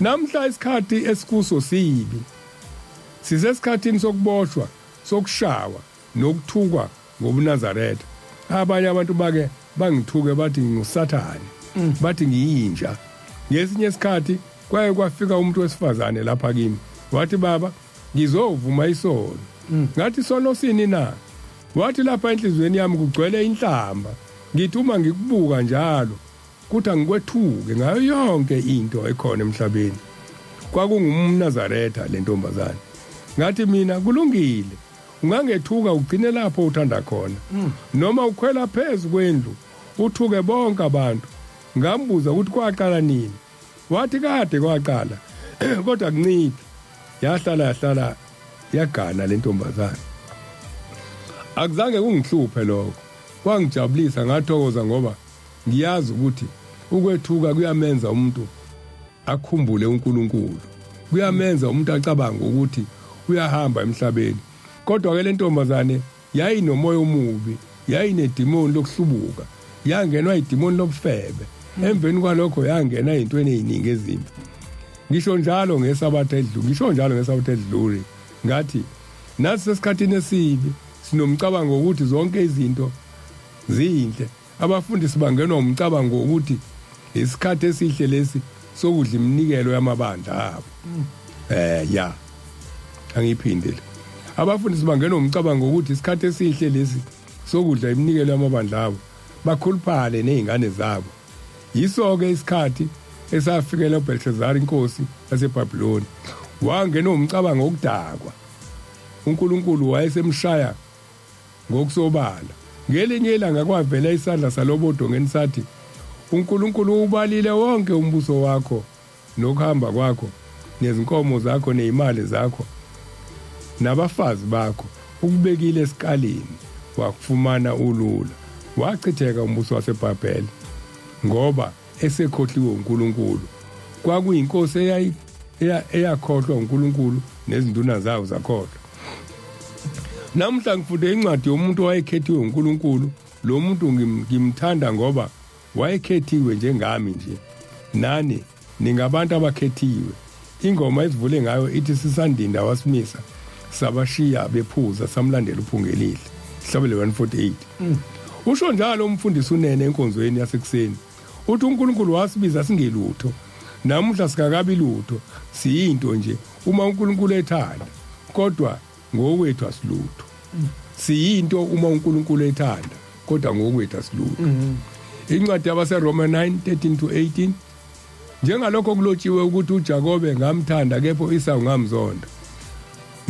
Namhla isikhathi esikuso sibi. Sisesikhathini sokuboshwa, sokushawa nokuthukwa ngobuNazaretha. Abanye abantu bake bangithuke bathi nginguSathane, bathi ngiyinja. Ngesinye isikhathi kwaye kwafika umuntu wesifazane lapha kimi, wathi baba ngizovuma isono. Ngathi isono sini na? Wathi lapha enhliziyweni yami kugcwele inhlamba. Ngithi uma ngikubuka njalo kuthi angikwethuke ngayo yonke into ekhona emhlabeni. KwakungumNazaretha le ntombazane. Ngathi mina kulungile, ungangethuka ugcine lapho uthanda khona. Noma ukhwela phezu kwendlu uthuke bonke abantu. Ngambuza ukuthi kwaqala nini. Wathi kade kwaqala kodwa kunciphi. Yahlala yahlala yagana le ntombazane. Akuzange kungihluphe lokho. Kwangijabulisa ngathokoza ngoba ngiyazi ukuthi ukwethuka kuyamenza umuntu akhumbule uNkulunkulu. Kuyamenza umuntu acabange ukuthi uyahamba emhlabeni. Kodwa ke le ntombazane yayinomoya omubi, yayinedimoni lokuhlubuka, yangenwa idimoni lobufebe. Emveni kwalokho yangena ezintweni eziningi ezimbi. Ngisho njalo ngeSabatha edlule, ngisho njalo ngeSabatha edlule, ngathi nathi sesikhathini esibi sinomcabango wokuthi zonke izinto zinhle. Abafundisi bangenwa umcabango wokuthi isikhathi esihle lesi sokudla iminikelo yamabandla abo. Ya. Angiyiphinde le. Abafundisi bangenwa umcabango wokuthi isikhathi esihle lesi sokudla iminikelo yamabandla abo, bakhuluphale nezingane zabo. Yiso-ke isikhathi esafikela uBelshazari inkosi yaseBhabhiloni. Wangenwa umcabango wokudakwa. uNkulunkulu wayesemshaya ngokusobala. Ngelinye ilanga kwavela isandla salobo odongeni sathi, uNkulunkulu uwubalile wonke umbuso wakho nokuhamba kwakho nezinkomo zakho nezimali zakho nabafazi bakho, ukubekile esikalini wakufumana ulula. Wachitheka umbuso waseBhabhele ngoba esekhohliwe uNkulunkulu. Kwakuyinkosi eyakhohlwa uNkulunkulu nezinduna zawo zakhohlwa. Namuhla ngifunde incwadi yomuntu owayekhethiwe uNkulunkulu. Lo muntu ngimthanda ngoba wayekhethiwe njengami nje. Nani ningabantu abakhethiwe. Ingoma esivule ngayo ithi sisandinda wasimisa sabashiya bephuza samlandela uPhungelihle. Sihlabele 148. Usho njalo umfundisi uNene enkonzweni yasekuseni. Uthi uNkulunkulu wasibiza singelutho. Namuhla sikakabi lutho, siyinto nje uma uNkulunkulu ethanda. Kodwa ngokwethu asilutho. Siyinto uma uNkulunkulu ethanda, kodwa ngokwethu asilutho. Incwadi yabaseRoma 9:13 to 18. Njengalokho kulotshiwe ukuthi uJakobe ngamthanda kepha uEsau ngamzonda.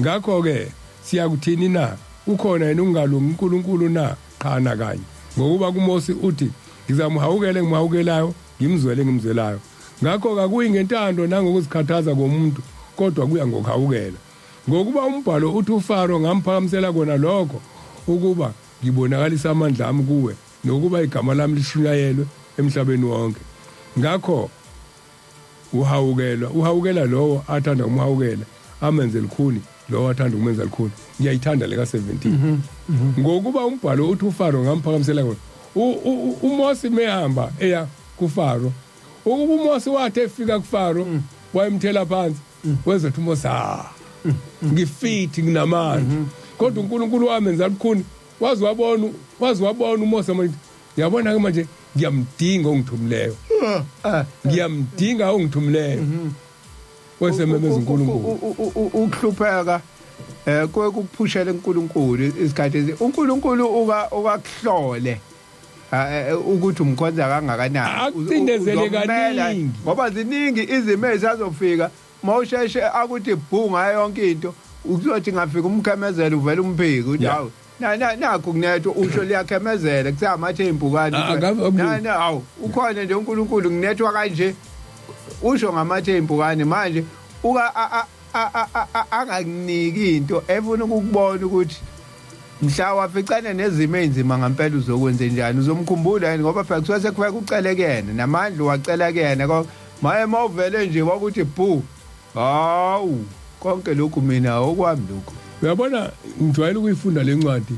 Ngakho-ke siyakuthini na? Ukhona yini ukungalungi uNkulunkulu na? Qha nakanye. Ngokuba kuMose uthi, ngizamhawukela engimhawukelayo, ngimzwele engimzwelayo. Ngakho-ke akuyi ngentando nangokuzikhathaza komuntu, kodwa kuya ngokuhawukela. Ngokuba umbhalo uthi uFaro ngamphakamisela kona lokho ukuba ngibonakalise amandla ami kuwe, nokuba igama lami lishunyayelwe emhlabeni wonke. Ngakho Uhawukelwa, uhawukela lowo athanda ukumhawukela, amenze lukhuni lowo athanda ukumenza lukhuni. Ngiyayithanda le ka-17, ngokuba umbhalo uthi uFaro ngamphakamisela kona. UMose mehamba eya kuFaro, ukuba uMose wathi efika kuFaro wayemthela phansi, wezothi uMose, "Ah, ngifithi, nginamandla." Kodwa uNkulunkulu wamenza lukhuni, waze wabona, waze wabona uMose manje, yabona ke manje ngiyamdinga ongithumileyo, ngiyamdinga ongithumileyo, wesememeza uNkulunkulu. Ukuhlupheka kuyekuphushela uNkulunkulu isikhathi, uNkulunkulu uka ukakuhlole ukuthi umkhonza kangakanani. Akucindezele Uzomela, kaningi. Ngoba ziningi izimo ezazofika, mawusheshe akuthi bhu ngayo yonke into, ukuzothi ngafika umkhemezelo uvela umphiki uthi, "Hawu, na na nakho kunethwa." Usho liyakhemezela, kusamathe impukane. Ah, Na na, hawu, ukhona nje uNkulunkulu, nginethwa kanje, usho ngamathe impukane. Manje uka angakuniki into efuna ukukubona ukuthi mhla waficana nezimo ezinzima ngempela uzokwenza njani, uzomkhumbula yini, ngoba phela kusuke sekufika ucele kuyena namandla wacela kuyena konke. Maye mawuvele nje wakuthi bhu, hawu, konke lokhu mina okwami lokhu. Uyabona, ngijwayele ukuyifunda le ncwadi,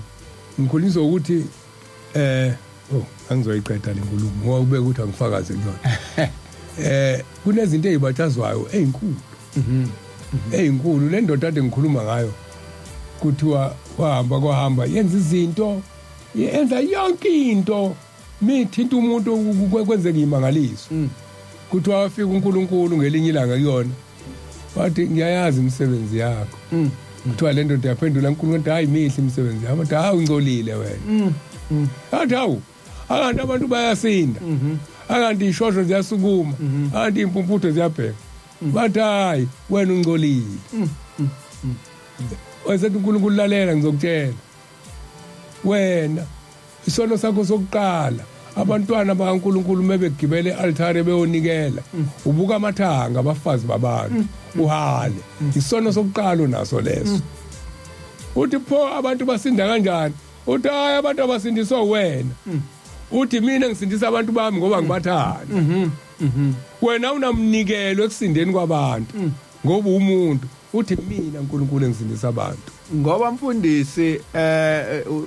ngikhuliswa ukuthi oh, angizoyiqeda le nkulumo ngoba kube ukuthi angifakaze kuyona. Kunezinto ezibatshazwayo ezinkulu, ezinkulu. Le ndoda ade ngikhuluma ngayo, kuthiwa wahamba kwahamba, yenza izinto, yenza yonke into, mithinta umuntu kwenzeka imangaliso. Kuthiwa wafika uNkulunkulu ngelinye ilanga kuyona, wathi, "Ngiyayazi imisebenzi yakho." Kuthiwa le ndoda yaphendula uNkulunkulu, "Hayi, mihle imisebenzi yami." Wathi, "Hawu, ungcolile wena." Athi, "Hawu, akanti abantu bayasinda, akanti ishosho ziyasukuma, akanti impumputhe ziyabheka." Bathi, "Hayi, wena ungcolile." Wasethi uNkulunkulu, "Lalela, ngizokutshela wena, isono sakho sokuqala, abantwana bakaNkulunkulu mebegibele e-altare beyonikela, ubuka amathanga abafazi babantu, uhale. Isono sokuqala unaso leso." Uthi, "Pho abantu basinda kanjani?" Uthi, "Hayi, abantu abasindiswa wena." Uthi, "Mina ngisindisa abantu bami ngoba ngibathanda. Wena unamnikelo ekusindeni kwabantu ngoba umuntu." Uthi, "Mina uNkulunkulu engisindisa abantu." Ngoba mfundisi,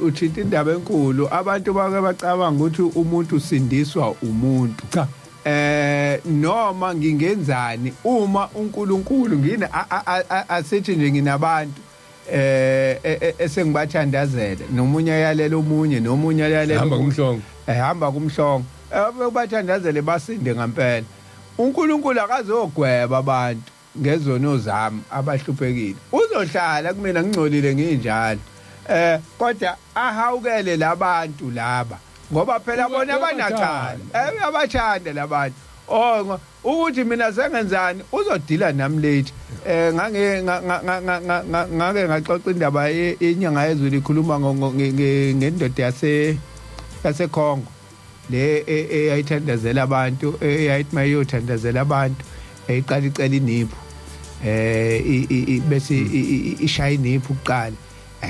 uthinta indaba enkulu. Abantu bake bacabanga ukuthi umuntu usindiswa umuntu. Cha. Noma ngingenzani, uma uNkulunkulu ngina asithi nje nginabantu esengibathandazela, nomunye ayalela omunye, nomunye ayalela Hamba kumhlongo. Ehamba kumhlongo, bathandazele basinde ngempela. uNkulunkulu akazogweba abantu ngezono zami abahluphekile, uzohlala kumina ngingcolile nginjalo, kodwa ahawukele labantu laba ngoba phela bona banacala, uyabathanda labantu. Oh, ukuthi mina sengenzani, uzodila nami late. Ngange ngake ngaxoxa indaba inyanga yezulu ikhuluma ngendoda yase Congo le eyayithandazela abantu, eyayithi mayiyothandazela abantu eyiqala icela iniphu, bese ishaya iniphu kuqala.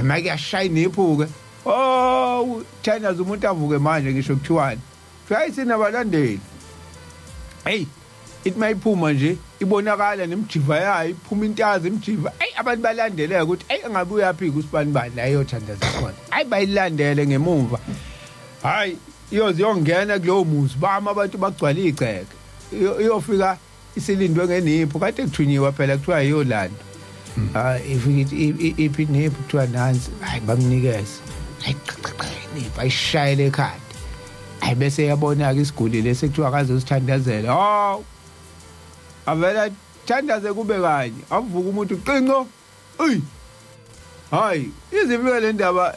Make yashaya iniphu ke, oh, thandaza umuntu avuke. Manje ngisho kuthiwani, kuthiwa abalandeli, hey, ithi mayiphuma nje ibonakala nemijiva yayo, iphuma intazi imijiva. Ey, abantu balandeleka ukuthi, ey, engabe uyaphi kusibani bani la iyothandaza khona. Hayi, bayilandele ngemumva. Hayi, iyoze iyongena kulowo muzi, bama abantu bagcwala igceke. Iyofika isilindwe ngeniphu, kade kuthunyiwa phela, kuthiwa iyolanda. Hayi, ifika ithi, "Iphi iniphu?" Kuthiwa, "Nansi." Hayi, bamnikeze. Hayi, cha cha cha, iniphu ayishayele ekhanda. Hayi, bese yabona-ke isiguli lesi kuthiwa akazosithandazela. Hawu, avela thandaze kube kanye, avuka umuntu qinqo. Uyi, hayi, izifike le ndaba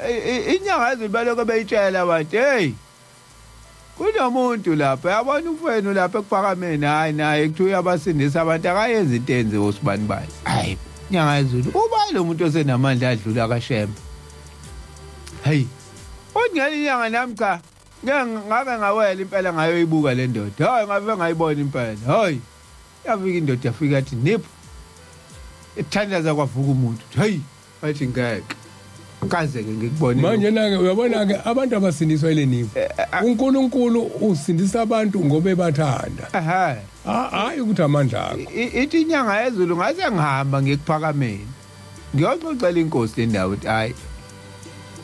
inyanga yezibaleko beyitshela abantu, hey, kunomuntu lapha, yabona umfowenu lapha ekuphakameni. Hayi, naye kuthiwa uyabasindisa abantu, akayenzi into enziwe usibani bani. Hayi, inyanga yezulu, ubani lo muntu osenamandla adlula kaShembe? Hey, uthi ngelinye inyanga nami, cha, ngeke ngake ngawela impela ngayoyibuka le ndoda. Hayi, ngabe ngayibona impela. Hayi, yafika indoda, yafika yathi niphu, ethandaza kwavuka umuntu. Hey, wathi ngeke. Kaze ke ngikubone. Manje na ke uyabona ke abantu abasindiswa ile nipho. uNkulunkulu usindisa abantu ngoba ebathanda. Ehhe. Hayi ukuthi amandla akho. Ithi inyanga yezulu ngase ngihamba ngikuphakameni. Ngiyoxoxela inkosi le ndawo ukuthi hayi.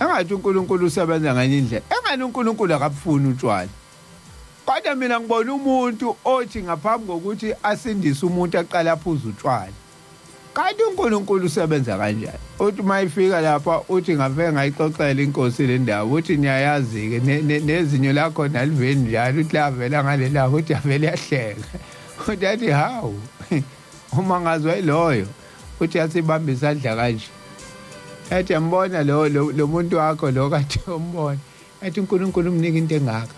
Engathi uNkulunkulu usebenza nganye indlela. Engani uNkulunkulu akabufuni utshwala. Kodwa mina ngibona umuntu othi ngaphambi kokuthi asindise umuntu aqale aphuze utshwala. Kanti uNkulunkulu usebenza kanjani? Uthi uma ifika lapha uthi ngafike ngayixoxela inkosi le ndawo uthi niyayazi-ke nezinyo lakho naliveli njalo uthi lavela ngalelanga uthi yavele yahleka. Uthi athi hawu uma ngazwa yiloyo uthi yasibamba isandla kanje. Ethi yambona lo lo muntu wakho lo kade umbona. Ethi uNkulunkulu umnika into engaka.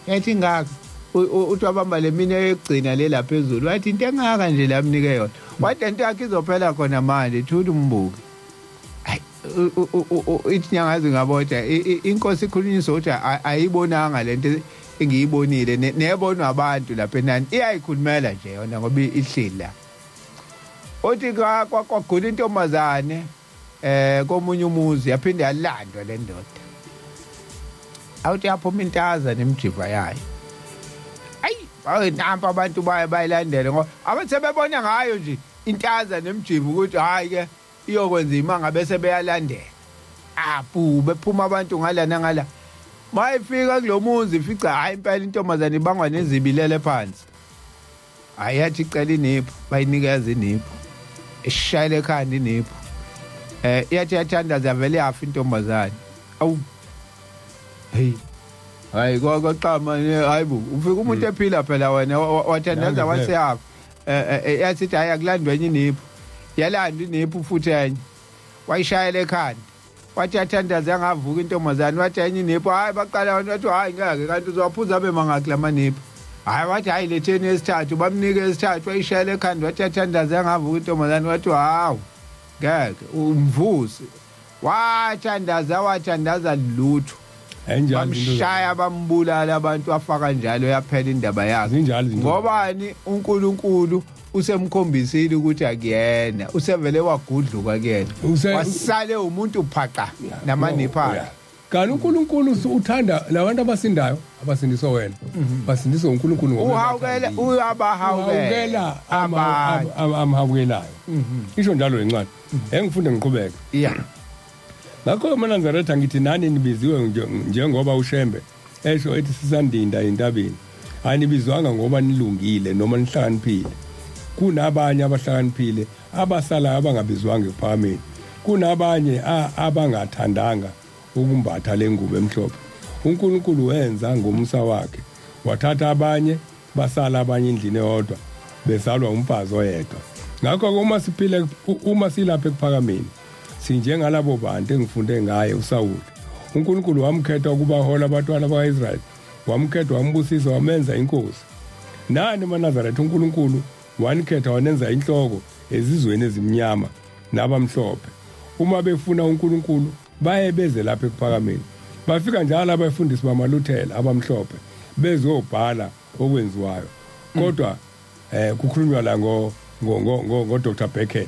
Yathi ingaka uthi wabamba le mini eyokugcina le lapha phezulu wathi into engaka nje la mnike yona. Wathi lento yakhe izophela khona manje thula umbuke. Hayi ithi nyangazi ngabotha inkosi ikhulunyiswa ukuthi ayibonanga lento engiyibonile nebonwa abantu lapha enani iyayikhulumela nje yona ngoba ihleli la. Uthi kwagula intombazane komunye umuzi yaphinde yalandwa le ndoda. Awuthi yaphuma intaza nemijiva yayo. Ayi bayinampa abantu baye bayilandele ngoba abantu sebebona ngayo nje intaza nemijiva ukuthi hayi ke iyokwenza imanga bese beyalandela. Apu bephuma abantu ngala nangala. Mayifika kulomuzi ifica hayi impela intombazane ibangwa nezibi lele phansi. Hayi yathi icela iniphu bayinikeza iniphu. Ishayele ekhanda iniphu. Yathi yathandaza vele yafa intombazane. Awu. Hey. Hayi kwaqama hayibo ufika umuntu ephila phela wena wathandaza wathi yafa. Yathi hayi akulandwe enye iniphu. Yalanda iniphu futhi enye. Wayishayela ekhanda. Wathi yathandaza yangavuka intombazane wathi enye iniphu hayi baqala abantu wathi hayi ngeke kanti uzowaphuza abe mangaki lamaniphu. Hayi wathi hayi letheni esithathu bamnike esithathu wayishayela ekhanda wathi yathandaza yangavuka intombazane wathi hawu ngeke umvusi. Wathandaza wathandaza lutho. Bamshaya bambulala abantu afaka njalo yaphela indaba yakhe. Ngobani uNkulunkulu usemkhombisile ukuthi akuyena usevele wagudluka kuyena. Wasale umuntu phaqa namanipha akhe. Kanti uNkulunkulu uthanda labantu abasindayo abasindiswa wena. Basindiswa uNkulunkulu ngoba uhawukela uyabahawukela amhawukelayo. Isho njalo lencwadi. Engifunde ngiqhubeke. Yeah. Ngakho maNazaretha ngithi nani nibiziwe njengoba uShembe esho ethi sisandinda entabeni. Anibizwanga ngoba nilungile noma nihlakaniphile. Kunabanye abahlakaniphile abasalayo abangabizwanga ekuphakameni. Kunabanye abangathandanga ukumbatha le ngubo emhlophe. uNkulunkulu wenza ngomusa wakhe. Wathatha abanye basala abanye endlini eyodwa bezalwa umfazi oyedwa. Ngakho-ke uma siphila uma silapha ekuphakameni sinjengalabo bantu engifunde ngaye uSawuli. uNkulunkulu wamkhetha ukuba ahola abantwana bakwa-Israyeli, wamkhetha wambusisa wamenza inkosi. Nani maNazaretha uNkulunkulu wanikhetha wanenza inhloko ezizweni ezimnyama nabamhlophe. Uma befuna uNkulunkulu baye beze lapha ekuphakameni. Bafika njalo abafundisi bamaLuthela abamhlophe bezobhala okwenziwayo. Kodwa kukhulunywa la ngo ngo ngo Dr Bacon.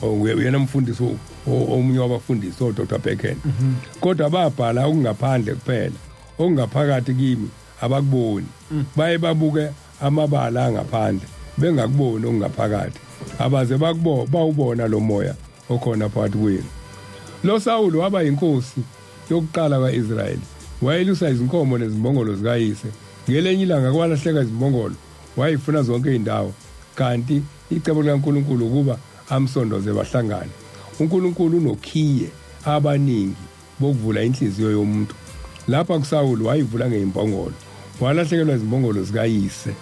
Uyena umfundisi omunye wabafundisi o Dr Bacon. Kodwa babhala okungaphandle kuphela, okungaphakathi kimi abakuboni. Baye babuke amabala angaphandle bengakuboni okungaphakathi. Abaze bakubo bawubona lo moya okhona phakathi kwenu. Lo Sawulu waba inkosi yokuqala kwaIsrayeli. Wayelusa izinkomo nezimbongolo zikayise. Ngelenye ilanga kwalahleka izimbongolo, wayifuna zonke izindawo, kanti icebo likaNkulunkulu ukuba amsondoze bahlangane. uNkulunkulu unokhiye abaningi bokuvula inhliziyo yomuntu. Lapha kuSawulu wayivula ngezimbongolo, walahlekelwa izimbongolo zikayise.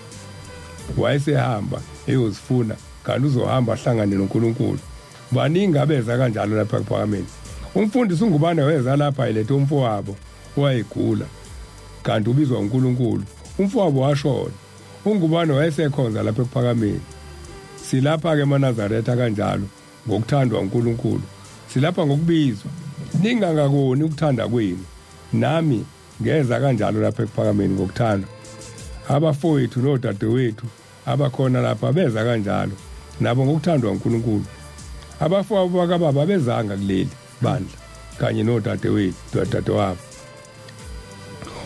Wayesehamba eyozifuna, kanti uzohamba ahlangane noNkulunkulu. Baningi abeza kanjalo lapha ekuphakameni. Umfundisi uNgubane weza lapha elethe umfowabo owayegula, kanti ubizwa uNkulunkulu. Umfowabo washona. UNgubane wayesekhonza lapha ekuphakameni. Silapha-ke emaNazaretha kanjalo ngokuthandwa uNkulunkulu. Silapha ngokubizwa. Ningangakoni ukuthanda kwenu. Nami ngeza kanjalo lapha ekuphakameni ngokuthandwa. Abafowethu nodadewethu abakhona lapha beza kanjalo nabo ngokuthandwa uNkulunkulu. Abafowabo bakababa bezanga kuleli bandla. kanye nodadewethu dadewabo.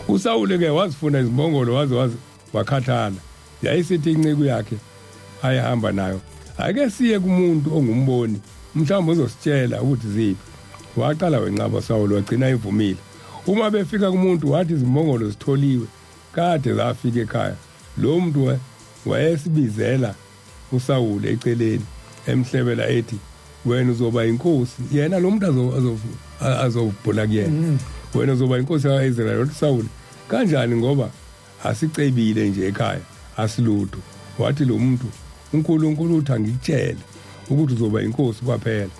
uSawule ke wazifuna izimbongolo waze waze wakhathala. Yayisithi inceku yakhe ayehamba nayo, ake siye kumuntu ongumboni, mhlawumbe uzositshela ukuthi ziphi. Waqala wenqaba uSawule, wagcina evumile. Uma befika kumuntu wathi izimbongolo zitholiwe, kade zafika ekhaya. Lo muntu wayesibizela uSawule eceleni emhlebela ethi, wena uzoba inkosi. Yena lo muntu azobhula kuyena, wena uzoba inkosi yakwa-Israyeli. Wathi uSawule, kanjani, ngoba asicebile nje ekhaya, asilutho. Wathi lo muntu, uNkulunkulu uthi angikutshele ukuthi uzoba inkosi kwaphela.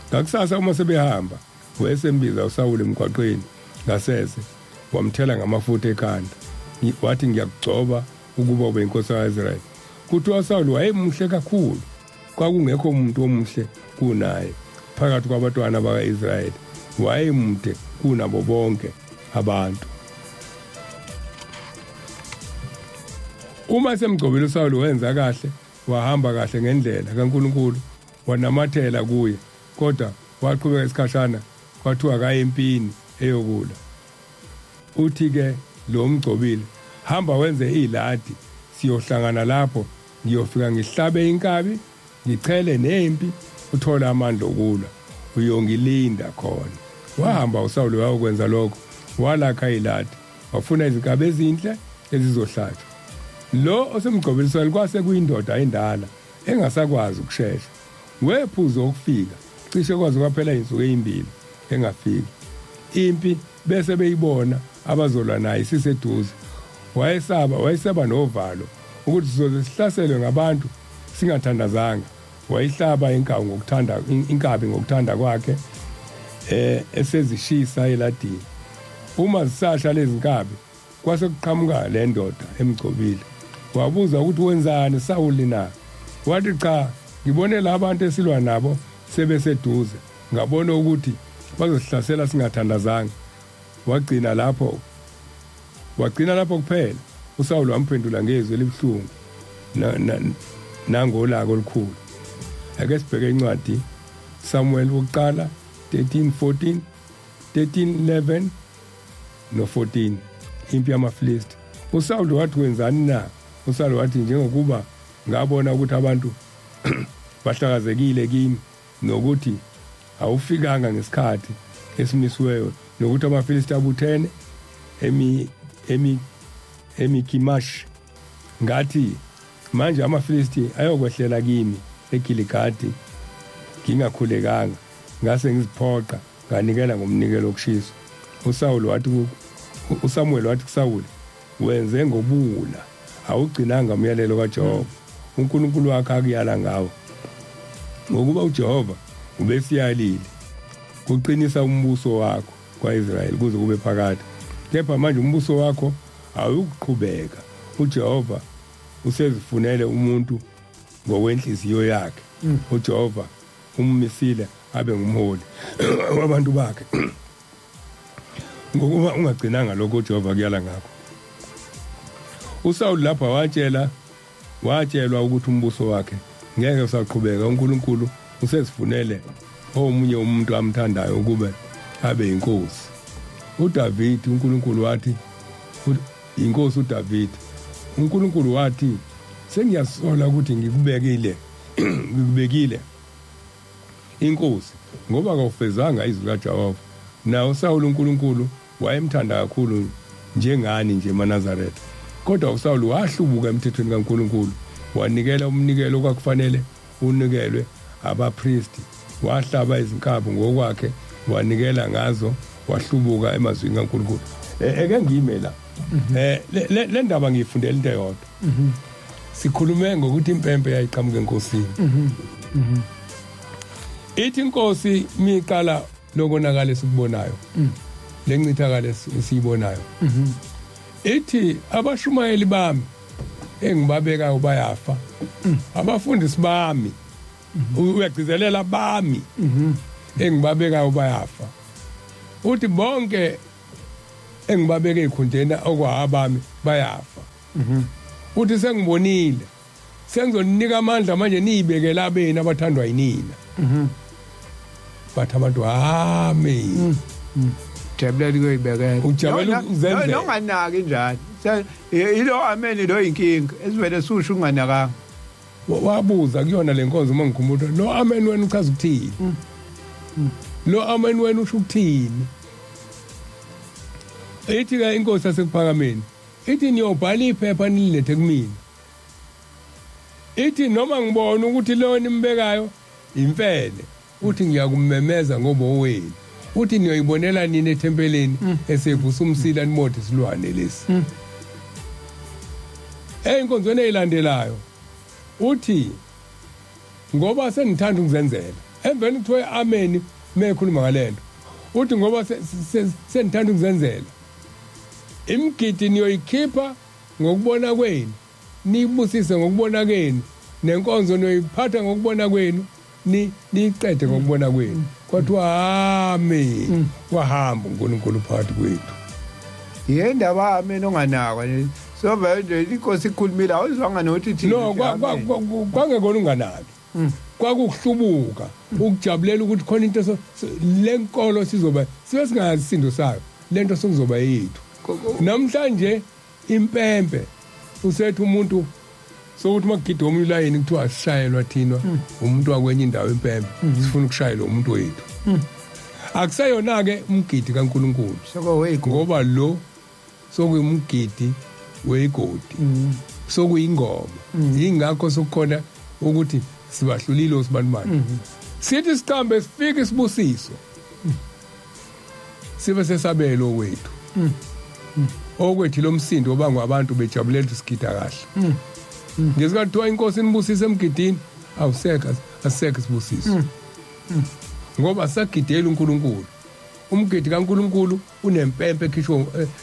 Ngakusasa uma sebehamba, wayesembiza uSawule emgwaqeni ngasese, wamthela ngamafutha ekhanda, wathi, ngiyakugcoba ukuba ube inkosi yakwa-Israyeli. Kuthiwa uSawule wayemuhle kakhulu, kwakungekho umuntu omuhle kunaye phakathi kwabatwana baka-Israyeli, wayemude kunabo bonke abantu. Uma semgcobile uSawule, wenza kahle, wahamba kahle ngendlela kaNkulunkulu, wanamathela kuye. Kodwa waqhubeka isikhashana, kwathiwa kaye empini eyokula. Uthi-ke lo mgcobile, hamba wenze iladi, siyohlangana lapho, ngiyofika ngihlabe inkabi, ngichele nempi, uthole amandla okulwa, uyongilinda khona. Wahamba uSawule wayokwenza lokho, walakha iladi, wafuna izinkabi ezinhle ezizohlatshwa. Lo osemgcobile uSawule kwase kuyindoda endala engasakwazi ukushesha. Wephuza ukufika, cishe kwaze kwaphela izinsuku ezimbili engafiki. Impi bese beyibona abazolwa naye isiseduze. Wayesaba, wayeseba novalo ukuthi sizoze sihlaselwe ngabantu singathandazanga. Wayihlaba inkawu ngokuthanda inkabi ngokuthanda kwakhe esezishisa eladini. Uma zisasha lezi nkabi, kwase kuqhamuka le ndoda emgcobile. Wabuza ukuthi wenzani Sawuli na? Wathi, cha, ngibone labantu esilwa nabo sebeseduze, ngabona ukuthi bazosihlasela singathandazanga. Wagcina lapho wagcina lapho kuphela. uSawuli wamphendula ngezwi elibuhlungu nangolaka olukhulu. Ake sibheke incwadi Samuel wokuqala 13 14 13 11 no 14, impi yamaFilisti. uSawuli wathi, wenzani na? uSawuli wathi, njengokuba ngabona ukuthi abantu bahlakazekile kimi, nokuthi awufikanga ngesikhathi esimisiweyo, nokuthi amaFilisti abuthene emi emi eMikimash, ngathi, manje amaFilisti ayokwehlela kimi eGiligadi ngingakhulekanga, ngase ngiziphoqa nganikela ngomnikelo wokushiswa. uSawuli wathi uSamuel wathi kuSawuli, wenze ngobuwula, awugcinanga umyalelo kaJehova uNkulunkulu wakhe akuyala ngawo, ngokuba uJehova ubesiyalile kuqinisa umbuso wakho kwaIsrayeli kuze kube phakade. Kepha manje umbuso wakho awukuqhubeka, uJehova usezifunele umuntu ngokwenhliziyo yakhe, uJehova ummisile abe ngumholi wabantu bakhe, ngokuba ungagcinanga lokho uJehova kuyala ngakho. uSawuli lapha watshelwa ukuthi umbuso wakhe ngeke usaqhubeka, uNkulunkulu usezifunele omunye umuntu amthandayo ukube abe inkosi. uDavid, uNkulunkulu wathi inkosi uDavid, uNkulunkulu wathi, sengiyasola ukuthi ngikubekile inkosi, ngoba kawufezanga izwi kaJehova. Nawo uSawuli uNkulunkulu wayemthanda kakhulu njengani nje emaNazaretha. Kodwa uSawuli wahlubuka emthethweni kaNkulunkulu, wanikela umnikelo okwakufanele unikelwe abapristi, wahlaba izinkabi ngokwakhe wanikela ngazo, wahlubuka emazwini kaNkulunkulu. Eke ngime la. Le ndaba ngiyifundela into eyodwa. Sikhulume ngokuthi impempe yayiqhamuka enkosini. Ithi inkosi miqala lokonakala esikubonayo, lencithakalo esiyibonayo, ithi abashumayeli bami engibabekayo bayafa, abafundisi bami, uyagcizelela, bami engibabekayo bayafa. Uthi bonke engibabeke ezikhundleni okwabami bayafa. Uthi sengibonile, sengizonika amandla manje, niyibekela abeni abathandwa yinina. Bathi abantu amen. Jabulela ukuyibekela. Ujabulela ukuzenzela. Nonganaki njalo. Ilo amen lo inkinga esivele susho unganakanga. Wabuza kuyona lenkonzo uma ngikhumbula lo amen wena uchaza ukuthini? Lo amen wena usho ukuthini? Ithi ke inkosi yasekuphakameni ithi niyobhala iphepha nililethe kumina. Ithi noma ngibona ukuthi lo nimbekayo imfene uthi ngiyakumemeza ngoba owenu. Uthi niyoyibonela nini ethempelini esevusa umsila nimode isilwane lesi. Eyinkonzweni eyilandelayo uthi ngoba senithanda ukuzenzela emveni kuthiwe amen mekhuluma ngalento uthi ngoba senithanda ukuzenzela imigidi niyoyikhipha ngokubona kwenu niyibusise ngokubona kwenu nenkonzo niyoyiphatha ngokubona kwenu niyiqede ngokubona kwenu. Kwathiwa amen, wahamba uNkulunkulu phakathi kwethu. Yendaba amen onganakwa nje. So vele nje inkosi ikhulumile awuzwanga nokuthi thina. No, kwangekona unganaki. Kwakuhlubuka ukujabulela ukuthi khona into lenkolo sizoba sibe singazi isindo sayo lento sokuzoba yethu. Namhlanje impempe usethi umuntu sokuthi makugida omunye ulayini kuthiwa asishayelwa thina umuntu wakwenye indawo impempe sifuna ukushayelwa umuntu wethu. Akuseyona ke umgidi kaNkuluNkulu ngoba lo sokuyumgidi wegodi sokuyingoma. Ingakho sokukhona ukuthi sibahlulile osibanibani. Sithi siqambe sifike isibusiso sibe sesabelo wethu okwethu lo msindo obangwa abantu bejabulela ukuthi sigida kahle. Ngesikhathi kuthiwa inkosi inibusise emgidini awusekho asisekho isibusiso ngoba sagidela uNkulunkulu. Umgidi kaNkulunkulu unempempe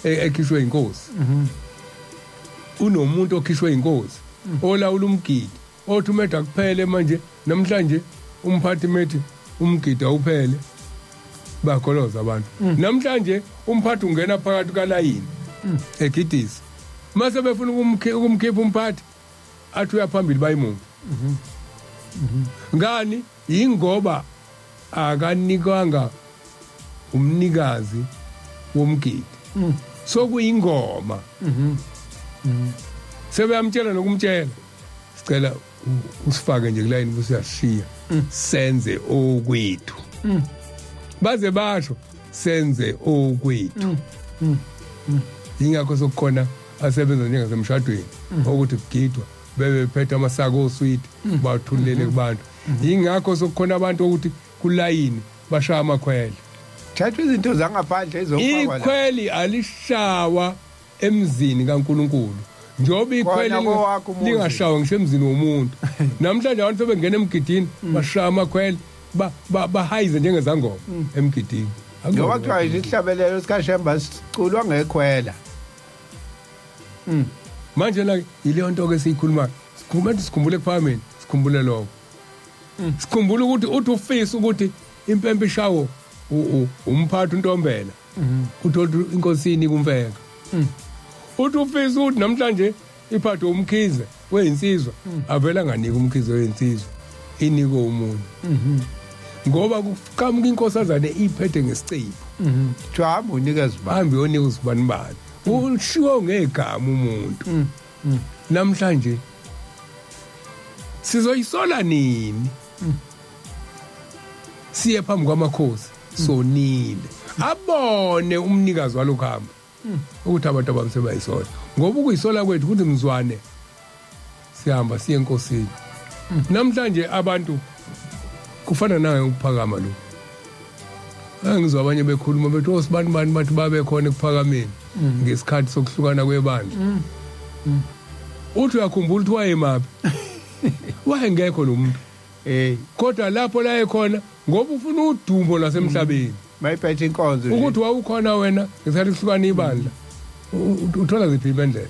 ekhishwe inkosi. Unomuntu okhishwe inkosi olawula umgidi othi umeda kuphele manje namhlanje umphathi methi umgidi awuphele bagoloza abantu. Namhlanje umphathi ungena phakathi kalayini egidisa mase befuna ukumkhipha umphathi athi uyaphambili bayimuva. Ngani? Ingoba akanikwanga umnikazi womgidi. Sokuyingoma. Sebeyamtshela nokumtshela sicela usifake nje kulayini bese uyashiya senze okwethu. Baze basho senze okwethu. Ingakho sokukhona asebenza njengasemshadweni ukuthi kugidwa bebe bephethe amasako oswidi bathulele kubantu. Ingakho sokukhona abantu ukuthi kulayini bashaya amakhwele. Thatha izinto zangaphandle ezofakwa la. Ikhweli alishawa emzini kaNkuluNkulu. Njengoba ikhweli lingashawa ngisho emzini womuntu. Namhlanje abantu sebengena emgidini bashaya amakhwele bahayize njengezangoma emgidini. Njengoba kuthiwa isihlabelelo sikaShemba siculwa ngekhwela. Manje la yileyo nto ke siyikhuluma. Sikhuluma sikhumbule ekuphakameni, sikhumbule lokho. Sikhumbule ukuthi uthi ufisa ukuthi impempe ishawo umphathi uNtombela. Uthi inkosini kumfeka. Uthi ufisa ukuthi namhlanje iphathwe umkhize weyinsizwa avela nganika umkhize weyinsizwa inike umuntu. Ngoba kuqhamuka inkosazane iphethe ngesicipho. Kuthiwa hamba unikeze ubani. Hambe uyonika usibani bani. Ushiwo ngegama umuntu. Namhlanje sizoyisola nini? Siye phambi kwamakhosi sonile. Abone umnikazi walokuhamba ukuthi abantu abami sebayisola. Ngoba ukuyisola kwethu ukuthi mzwane sihamba siye enkosini. Namhlanje abantu kufana naye ukuphakama lo. Angizwa abanye bekhuluma bethi osibani bani bathi babe khona ekuphakameni ngesikhathi sokuhlukana kwebandla. Uthi uyakhumbula ukuthi wayemaphi? Wayengekho lo muntu. Kodwa lapho la ekhona ngoba ufuna udumo lasemhlabeni. Mayiphethe inkonzo ukuthi wawukhona wena ngesikhathi kuhlukana ibandla. Uthola ziphi impendlela?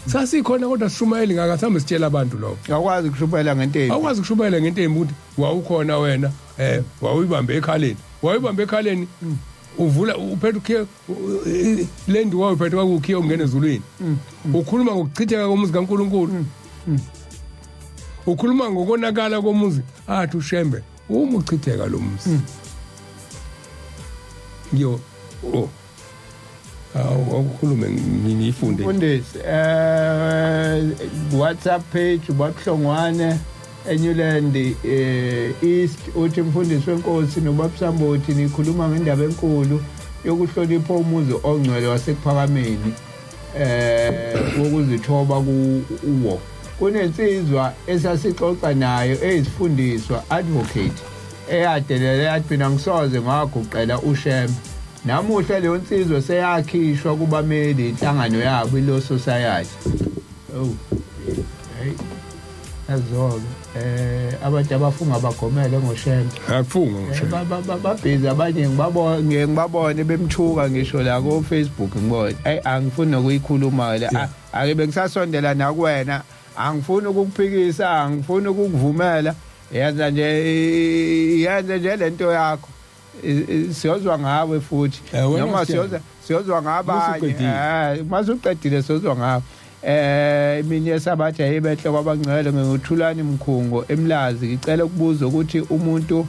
Sasikhona kodwa sishumayeli ngaka sihambe sitshela abantu lokho. Awukwazi ukushumayela ngentembi. Awukwazi ukushumayela ngentembi ukuthi wawukhona wena wawuyibambe ekhaleni. Wawuyibambe ekhaleni uvula uphethe ukhiye le nduku wawuyiphethe kwakukhiye ungena ezulwini. Ukhuluma ngokuchitheka komuzi kaNkuluNkulu. Ukhuluma ngokonakala komuzi athi uShembe Uma uchitheka lo muzi, ngiyo oh awu, awukhulume, ngiyifunde. Mfundisi, WhatsApp page uBabhlongwane eNewland East uthi, mfundisi wenkosi noBabsambothi, nikhuluma ngendaba enkulu yokuhlonipha umuzi ongcwele waseKuphakameni wokuzithoba kuwo. Kunensizwa esasixoxa nayo eyisifundiswa, advocate, eyadelela yathi, "Mina ngisoze ngaguqela uShembe." Namuhla leyo nsizwa seyakhishwa kubameli inhlangano yabo, i-Law Society. Oh hey, yazo-ke abantu abafunga bagomele ngoShembe. Akufunga ngoShembe. Babhizi abanye, ngibabone, ngiye ngibabone bemthuka ngisho la ko Facebook, ngibone. Hey, angifuni nokuyikhuluma le. Ake bengisasondela nakuwena, angifuni ukukuphikisa, angifuni ukukuvumela. Yenza nje, yenza nje lento yakho. Siyozwa ngawe futhi. Wena noma siyena. siyozwa ngabanye. Masuqedile. Masuqedile siyozwa ngawe. Imini yesabatha yibehle kwabangcwele. Nginguthulani Mkhungo eMlazi. Ngicela ukubuza ukuthi umuntu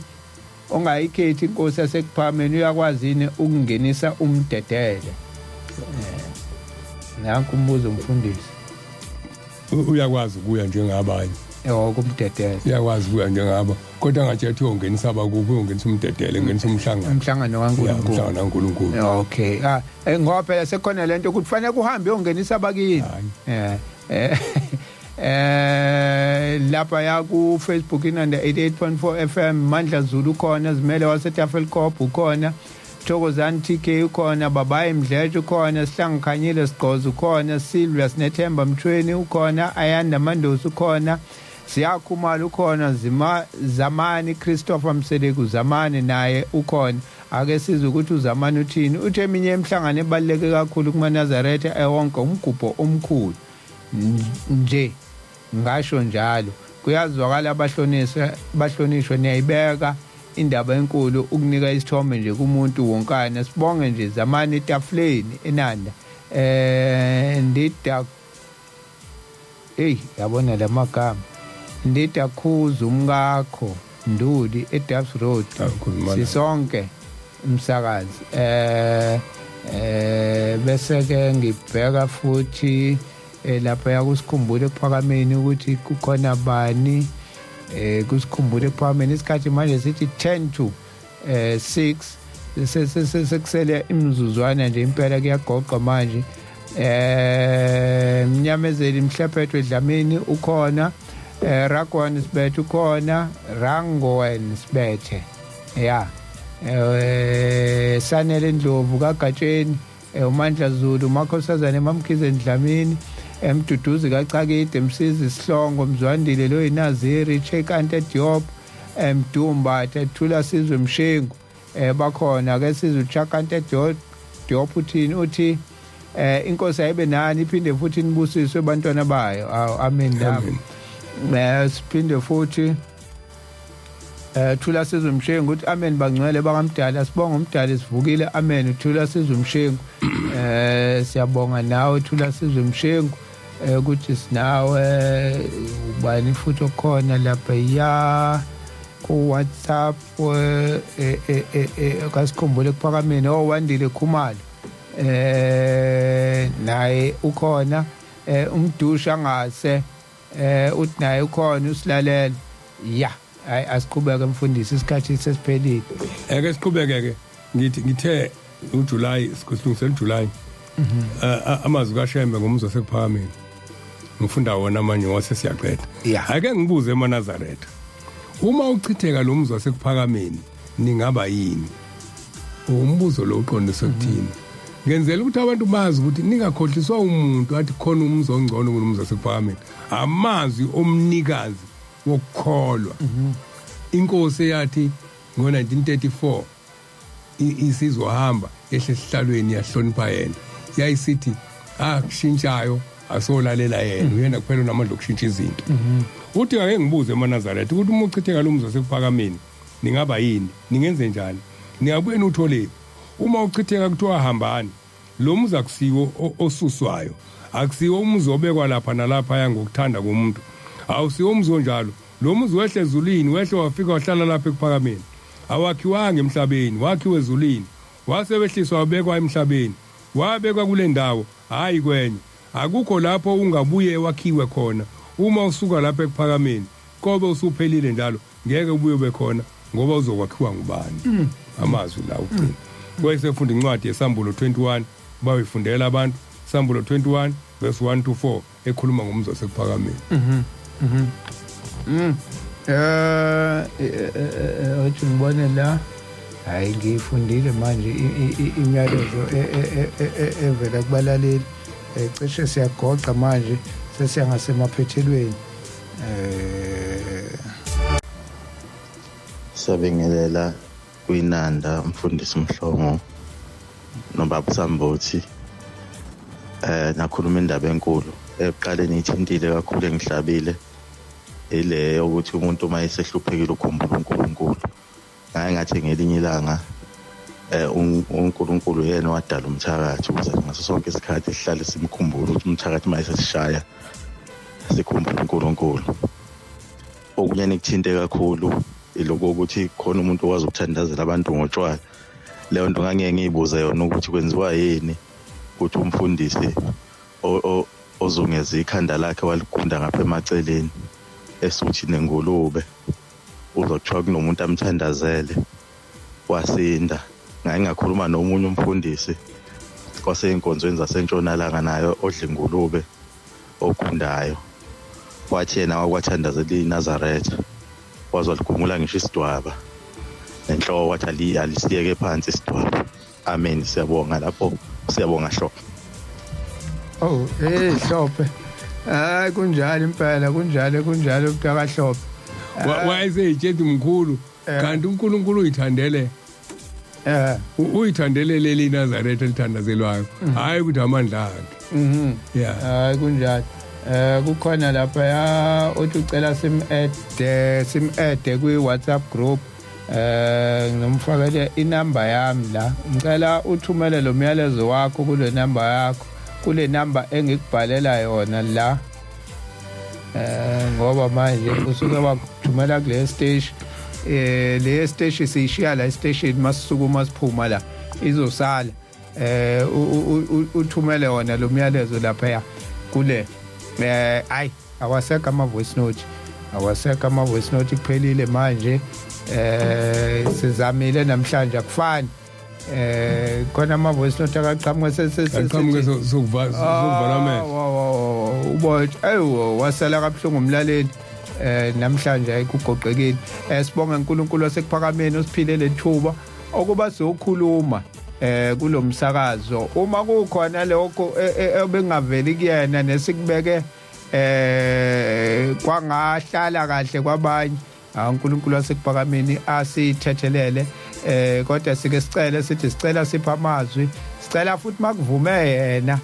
ongayikhethi inkosi yaseKuphakameni uyakwazi yini ukungenisa umdedele? Nanku umbuzo, mfundisi. Uyakwazi ukuya njengabanye. Kumdedele. Uyakwazi ukuya njengabo, kodwa angathi uyongenisa abakuphi, uyongenisa umdedele, ngenisa umhlangano. Umhlangano kaNkulunkulu. Umhlangano kaNkulunkulu. Okay, ngoba phela sekukhona lento ukuthi kufanele kuhambe uyongenisa abakini. Hayi. Lapha ya ku Facebook Inanda 88.4 FM, Mandla Zulu khona, Zimele waseTafelkop ukhona, Thokozani TK ukhona, Babayi Mdletshe ukhona, Sihlangikhanyile Sigqozo ukhona, Silvia Sinethemba Mthweni ukhona, Ayanda Mandosi ukhona, Siyakhumalo ukhona, Zima Zamani Christopher Mseleku Zamani naye ukhona. Ake sizwe ukuthi uZamani uthini. Uthi eminye imihlangano ebaluleke kakhulu kumaNazaretha ewonke umgubho omkhulu nje, ngasho njalo kuyazwakala, abahlonishwe, bahlonishwe. Niyayibeka indaba enkulu ukunika isithombe nje kumuntu wonkana. Sibonge nje, Zamani etafuleni eNanda. Ndida, hey, yabona lamagama, Ndidakhuza umkakho Nduli eDuffs Road. Awu, Sisonke umsakazi. Bese ke ngibheka futhi lapha yakusikhumbule ekuphakameni ukuthi kukhona bani kusikhumbule ekuphakameni. Isikhathi manje sithi 10 to 6, sekusele imizuzwana nje impela, kuyagoqa manje. Mnyamezeli Mhlephethwe Dlamini ukhona, Ragwan Sibethe ukhona, Rangowen Sibethe, ya, Sanele Ndlovu kaGatsheni, uMandla Zulu, uMakhosazane Mamkhize Dlamini, Emduduzi kaChakide, Msizi Sihlongo, Mzwandile loyinaziri, Cheikh Ante Diop, Mdumba Thula Sizwe Mshengu, bakhona. Ke sizwe uCheikh Ante Diop uthini. Uthi inkosi ayibe nani, iphinde futhi nibusiswe bantwana bayo. Awu, amen nami. Siphinde futhi Thula Sizwe Mshengu uthi, "Amen bangcwele bakamdala, sibonga umdala, sivukile, amen." Thula Sizwe Mshengu, siyabonga nawe Thula Sizwe Mshengu ukuthi sinawe. Ubani futhi okhona lapha ya ku WhatsApp kasikhumbule kuphakameni? Oh, Wandile Khumalo naye ukhona. Umdusha ngase uthi naye ukhona usilalela. Ya, hayi, asiqhubeke mfundisi, isikhathi sesiphelile. Eke siqhubeke ke. Ngithi ngithe uJuly, sikulungisela uJuly. Amazwi kaShembe ngomuzwa waseKuphakameni. Ngifunda wona manje wase siyaqeda. Ake ngibuze emaNazaretha. Uma uchitheka lo muzwa waseKuphakameni, ningaba yini? Umbuzo lo uqondiswe kuthini? Ngenzela ukuthi abantu bazi ukuthi ningakhohliswa umuntu athi khona umuzi ongcono kunomuzi waseKuphakameni. Amazwi omnikazi wokukholwa. Inkosi eyathi ngo-1934 isizohamba ehle esihlalweni yahlonipha yena. Yayisithi akushintshayo asolalela yena, uyena kuphela unamandla okushintsha izinto. Uthi ake ngibuze emaNazaretha ukuthi uma uchitheka lo muzi waseKuphakameni, ningaba yini? Ningenze njani? Ningabuye niwutholephi? Uma uchitheka kuthiwa hambani. Lo muzi akusiwo osuswayo. Akusiwo umuzi obekwa lapha nalaphaya ngokuthanda komuntu. Awusiwo umuzi onjalo. Lo muzi wehle ezulwini, wehle wafika wahlala lapha ekuphakameni. Awakhiwanga emhlabeni, wakhiwe ezulwini. Wase wehliswa wabekwa emhlabeni. Wabekwa kule ndawo, hhayi kwenye. Akukho lapho ungabuye wakhiwe khona uma usuka lapha ekuphakameni, kobe usuphelile njalo, ngeke ubuye ube khona ngoba uzokwakhiwa ngubani. Amazwi la ugcina. Wayesefunda incwadi yeSambulo 21, bayifundela abantu, Sambulo 21 verse 1 to 4, ekhuluma ngomzi wasekuphakameni. Othi ngibone la, hayi ngiyifundile manje imiyalezo evela kubalaleli. Cishe siyagoqa manje, sesiya ngasemaphethelweni. Siyabingelela kwinanda umfundisi Mhlongo nobaba Sambothi. Nakhuluma indaba enkulu ekuqaleni ithintile kakhulu engihlabile, ile yokuthi umuntu uma esehluphekile ukhumbula uNkulunkulu. Ngaye ngathi ngelinye ilanga uNkulunkulu yena wadala umthakathi ukuze ngaso sonke isikhathi sihlale simkhumbula ukuthi umthakathi uma esesishaya sikhumbule uNkulunkulu. Okunye nikuthinte kakhulu iloko ukuthi khona umuntu okwazi ukuthandazela abantu ngotshwala. Leyo nto ngangeke ngiyibuze yona ukuthi kwenziwa yini ukuthi umfundisi ozungeza ikhanda lakhe waligunda ngapha emaceleni esuthi nengulube uzothiwa kunomuntu amthandazele wasinda. Ngaye ngakhuluma nomunye umfundisi waseyinkonzweni zasentshonalanga naye odla ingulube ogundayo, wathi yena wakwathandazela iNazaretha waze waligumula ngisho isidwaba nenhloko, wathi alisiyeke phansi isidwaba. Amen, siyabonga lapho, siyabonga Hlophe. Oh, hey Hlophe. Hayi kunjalo impela, kunjalo kunjalo mntaka Hlophe. Wayeseyitshela mkhulu kanti uNkulunkulu uyithandele. Uyithandele leli Nazaretha elithandazelwayo, hayi ukuthi amandla akhe. Yeah. Hayi kunjalo. Kukhona lapha ya othi ucela sim-add kwi WhatsApp group. Ngimfakele inamba yami la, ngicela uthumele lo myalezo wakho kule namba yakho, kule namba engikubhalela yona la. Ngoba manje usuke wakuthumela kule station, le station siyishiya la station, masisukuma siphuma la izosala. Uthumele wona lo myalezo lapha kule. Ayi awasekho ama voice note, awasekho ama voice note, kuphelile manje. Sizamile namhlanje akufani. Khona ama voice note akaqhamuka aqhamuke sokuvala amehlo. Ubothi ayo wasala kabuhlungu umlaleli. Namhlanje ayikugoqekile. Sibonga uNkulunkulu wasekuphakameni osiphile lethuba okuba sizokhuluma kulomsakazo. Uma kukhona lokho ebengaveli kuyena nesikubeke kwangahlala kahle kwabanye, uNkulunkulu wasekuphakameni asithethelele. Kodwa sike sicele sithi sicela sipha amazwi, sicela futhi makuvume yena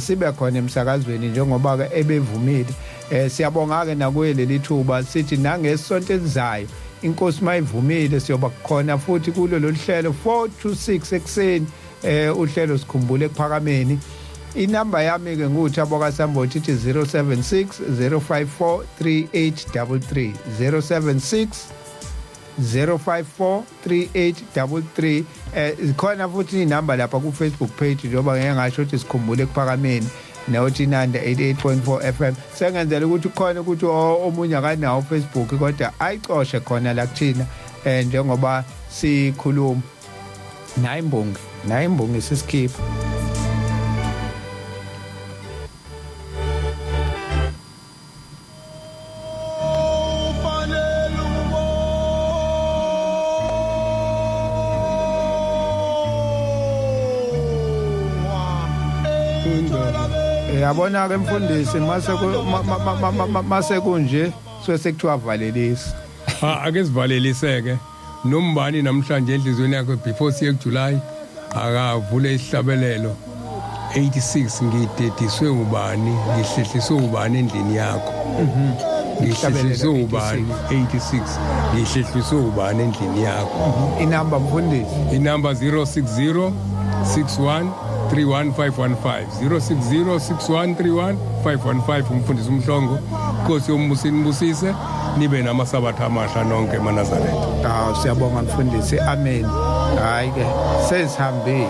sibe khona emsakazweni njengoba ke ebevumile. Siyabonga ke nakuye leli thuba, sithi nangesonto elizayo inkosi mayivumile siyoba khona futhi kulo lolu hlelo 4 to 6 ekuseni, uhlelo sikhumbule ekuphakameni. Inamba yami ke nguThabo kaSambothi ithi 076 054 3833, 076 054 3833. Zikhona futhi inamba lapha ku Facebook page, njengoba ngeke ngasho ukuthi sikhumbule ekuphakameni nothi Inanda 88.4 FM. Sengenzela ukuthi khona ukuthi omunye akanawo Facebook kodwa ayicoshe khona la kuthina, njengoba sikhuluma nayi imbongi, nayi imbongi sisikhipha. Yabona ke mfundisi, mase kunje suke sekuthiwa valelisa. Ake sivaleliseke nombani namhlanje enhliziyweni yakho before siye kuJuly, akavule isihlabelelo 86, ngidediswe ubani, ngihlehliswe ubani endlini yakho. Ngihlehliswe ubani 86, ngihlehliswe ubani endlini yakho. Inamba mfundisi? Inamba 060 61 31515, 060 61 31515. Umfundisi uMhlongo, Nkosi yombusi inibusise. Nibe namasabatha amasha nonke emaNazaretha. Ah, siyabonga mfundisi. Amen. Hayi ke, sesihambile.